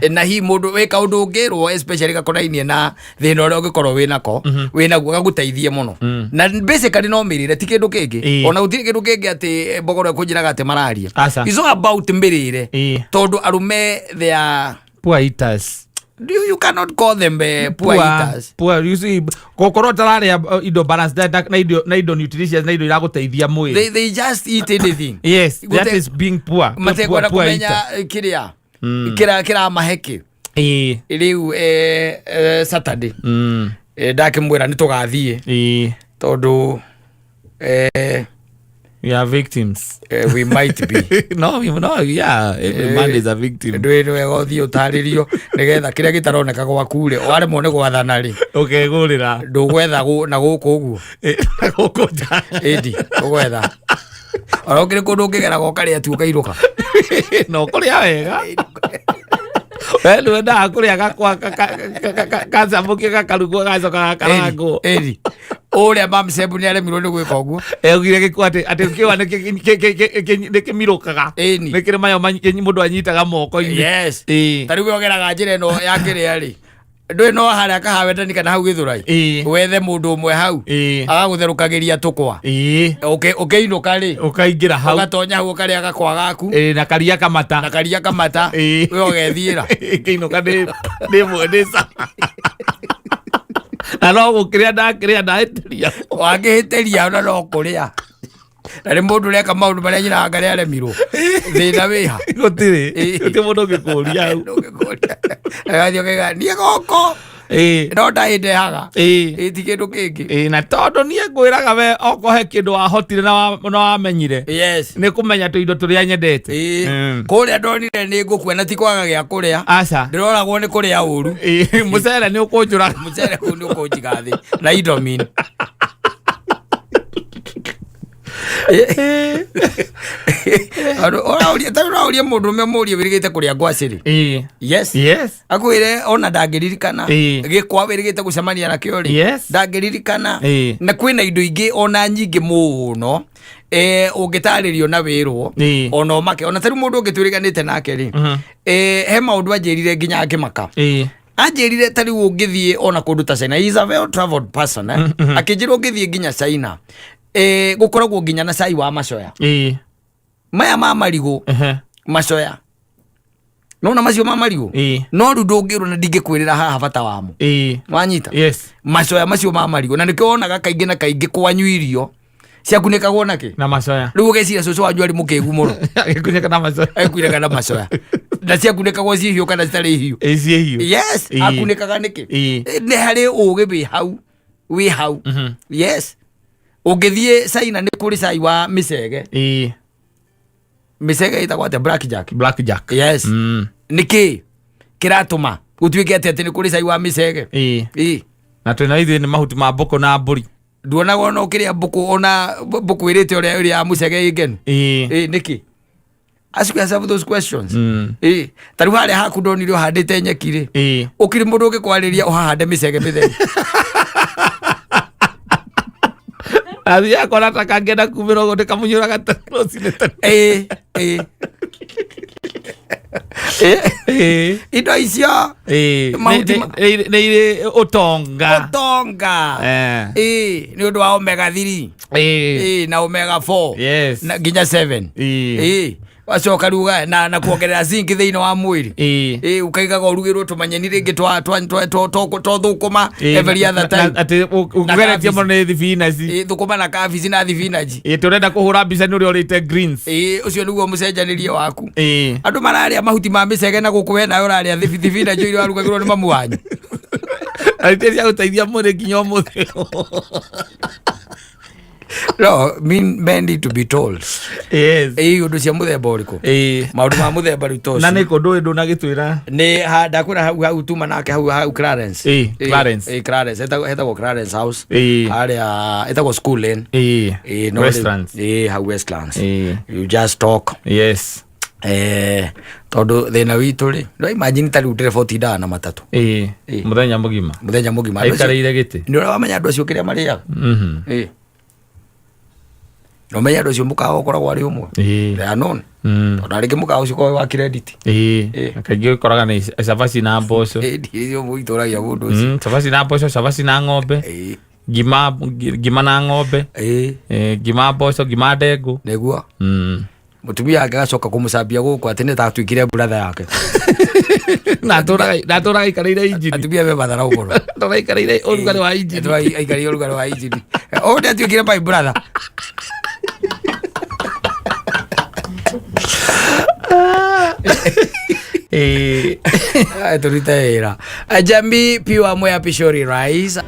Na hihi mũndũ wĩ kaũndũ ũngĩrwo, especially gakonainie na thĩna ũrĩa ũngĩkorwo wĩnako wĩnaguo, gagũteithie mũno. Na basically no mĩrĩre, ti kĩndũ kĩngĩ. Ona gũtirĩ kĩndũ kĩngĩ atĩ mbogoro ĩkũnjĩraga atĩ mararia. Aca. It's all about mĩrĩre. Tondũ arũme, they are Poor eaters. You cannot call them poor eaters. Poor, you see, gũkorwo ũtararĩa indo balanced diet na indo nutritious na indo iragũteithia mwĩrĩ. They just eat anything. Yes, that is being poor. Matekwenda Poor kũmenya eater. kĩrĩa kĩramahe kĩ. Rĩu Saturday ndakĩmwĩra nĩ tũgathiĩ tondũ We are victims. We might be. No, yeah, every man is a victim. Ndwĩ wega ũthiĩ ũtarĩrio nĩgetha kĩrĩa gĩtaroneka gwaku rĩ, waremwo nĩ gwathana rĩ, Ũkegũrĩra. Ndũgwetha na gũkũ ũguo. Gũkũ nja. Ĩndi ũgwetha ona ũkĩrĩ kũndũ ũngĩgeraga ũkarĩa tu ũkairũka. No kũrĩa wega. We nĩ wendaga kũrĩa gakwa gacamũkio, gakarugwo, gacoka gakarangwo. Ĩri ũrĩa mamcebu nĩ aremirwo nĩ gwĩka ũguo. Augire gĩkwa atĩ kĩwa nĩ kĩmirũkaga. Ĩni. Nĩ kĩrĩ mayo mũndũ anyitaga moko-inĩ. Ta rĩu we ũgeraga njĩra ĩno ya kĩrĩa rĩ, ndũĩ no harĩa kahawendani kana hau Gĩthũrai, wethe mũndũ ũmwe hau agagũtherũkagĩria tũkwa. Ũkĩinũka rĩ, Ũkaingĩra hau. Ũgatonya hau ũkarĩa gakwa gaku. Ĩĩ, na karia kamata. Na karia kamata. We ũgethiĩra. Kĩinũka nĩ cama na no gũkĩrĩa ndakĩrĩa ndahĩtĩria. Wangĩhĩtĩria ona no kũrĩa, na nĩ mũndũ ũreka maũndũ marĩa nyina ngarĩa aremirwo, thĩna wĩha? Gũtirĩ. Gũtirĩ mũndũ ũngĩkũria hau. Ndũngĩkũria. Agathiĩ ũkaiga niĩ gũkũ no ndaĩndehaga. Ĩ ti kĩndũ kĩngĩ. Ĩĩ, na tondũ niĩ ngwĩraga we okorwo he kĩndũ wahotire na wamenyire nĩ kũmenya tũindo tũrĩa nyendete. Kũrĩa ndonire nĩ ngũkua na ti kwaga gĩa kũrĩa. Aca. Ndĩroragwo nĩ kũrĩa ũru. Ĩĩ, mũcere nĩ ũkũnjũraga. Mũcere kũu nĩ ũkũnjiga thĩ na indomin. Ũraũria ta ũraũria mũndũ ũmwe, mũrie wĩrĩgĩte kũrĩa ngwacĩ rĩ. Akwĩre ona ndangĩririkana. Gĩkwa wĩrĩgĩte gũcemania nakĩo rĩ, ndangĩririkana. Na kwĩna indo ingĩ ona nyingĩ mũno ũngĩtarĩrio na wĩrwo ona ũmake. Ona tarĩu mũndũ ũngĩ twĩrĩganĩte nake rĩ, he maũndũ anjĩrire nginya ngĩmaka. Anjĩrire ta rĩu ũngĩthiĩ ona kũndũ ta China, he is a well traveled person, eh? Akĩnjĩra ũngĩthiĩ nginya China, gũkoragwo nginya na cai wa macoya. Maya ma marigũ. Macoya nona macio ma marigũ. No rĩu ndũngĩrwo na ndingĩkwĩrĩra haha bata wamo. Wanyita? Yes. Macoya macio ma marigũ, na nĩkĩo wonaga kaingĩ na kaingĩ kwanyu irio ciakunĩkagwo nakĩ? Na macoya. Rĩu ũgeciria cũcũ wanyu arĩ mũkĩgu mũno. Agĩkunĩka na macoya. Ekunĩka na macoya, na ciakunĩkagwo ciĩ hiũ kana citarĩ hiũ? Ĩĩ, ciĩ hiũ. Akunĩkaga nĩkĩ? Nĩ harĩ ũgĩ wĩ hau, wĩ hau. Yes, ũngĩthiĩ China nĩ kũrĩ cai wa mĩcege. Mĩcege ĩtagwo atĩa? Black jack. Black jack. Yes. Nĩkĩ kĩratũma gũtuĩke atĩ nĩ kũrĩ cai wa mĩcege? Ĩĩ. Na twĩna ithuĩ nĩ mahuti ma mbũkũ na mbũri. Nduonaga ona ũkĩrĩa mbũkũ, ona mbũkũ ĩrĩte ũrĩa ĩrĩa ya mũcege ĩ ngenu. Ĩĩ, nĩkĩ? Ask yourself those questions. Ĩĩ, ta rĩu harĩa haku ndonire ũhandĩte nyeki rĩ, ũkĩrĩ mũndũ ũngĩkwarĩria ũhahande mĩcege mĩtheri. Athiaga kona ta kangĩenda kumĩra ũguo ndĩkamũnyũraga rũcinĩ tene. Ĩ, ĩ. Ĩĩ. Indo icio. Ĩĩ. Mahuti Nĩ irĩ ũtonga. Ũtonga. Eh. Ĩ, nĩ ũndũ wa omega 3. Ĩĩ. Ĩ, na omega 4. Yes. Na nginya 7. Ĩĩ. Ĩ, wacoka rĩu na kuongerera zinc thĩinĩ wa mwĩrĩ. Ĩĩ. Ĩ, ũkaigaga ũrugĩrwo tũmanyeni rĩngĩ twa twa twa twa twa twa thũkũma Ĩĩ, every other time. Atĩ ũgeretie kabici. mũno nĩ thibinaci. Ĩ, thũkũma na kabici na thibinaci. Ĩĩ, tũrenda kũhũra mbica nĩ ũrĩa ũrĩte greens. Ĩ, ũcio nĩguo mũcenjanĩrie waku. Ĩĩ. Andũ mararĩa mahuti ma mĩcege na gũkũ we nawe ũrarĩa thibinaci iria warugagĩrwo nĩ mamu wanyu. Na nĩ cia gũteithia mwĩrĩ nginya ũmũthĩ. No, mean, men need to be told. Yes. Ĩ, ũndũ cia mũthemba ũrĩkũ? Ĩĩ. Maũndũ ma mũthemba rĩu ta Na ũcio. nĩ kũ ndũĩ ndũnagĩtwĩra. Nĩ ha ndakwĩra hau hau tuma nake hau hau Clarence. Ĩ, Clarence. Ĩ, Clarence hetagwo Clarence House. Ĩ. Harĩa ĩtagwo School Lane. Ĩĩ. Ĩ, no rĩu- Westlands. Ĩ, hau Westlands. Ĩ. You just talk. Yes. Tondũ thĩna witũ rĩ, no imagine ta rĩu ndereba ũtindaga na matatũ. Ĩĩ. Ĩ. Mũthenya mũgima. Mũthenya mũgima. Andũ acio- Aikarĩire gĩtĩ. Nĩ ũrĩa wamenya andũ acio kĩrĩa marĩaga. Ĩ. Na ũmenye andũ acio mũkawa ũkoragwo arĩ ũmwe. Ĩĩ. They are known. Tondũ rĩngĩ mũkawa ũcio ũkoragwo wa credit. Ĩĩ. Ĩ. Kaingĩ ũkoraga nĩ cabaci na mboco. Ĩ, icio mũitũragia mũndũ ũcio. Cabaci na mboco, cabaci na ng'ombe. Ĩ. Ngima ngima na ng'ombe. Ĩ. Ĩ, ngima mboco, ngima ndengũ. Nĩguo. Mũtumia wake agacoka kũmũcambia gũkũ atĩ nĩ tatuĩkire brother yake. Na atũraga aikarĩire injini. Atumia me matharau mũno. Atũraga aikarĩire ũrugarĩ wa injini. Atũraga aikarĩire ũrugarĩ wa injini. Ũyũ nĩ atuĩkire my brother. Ĩĩ. Tũrute wĩra. Jambi Pure Mwea Pishori Rice.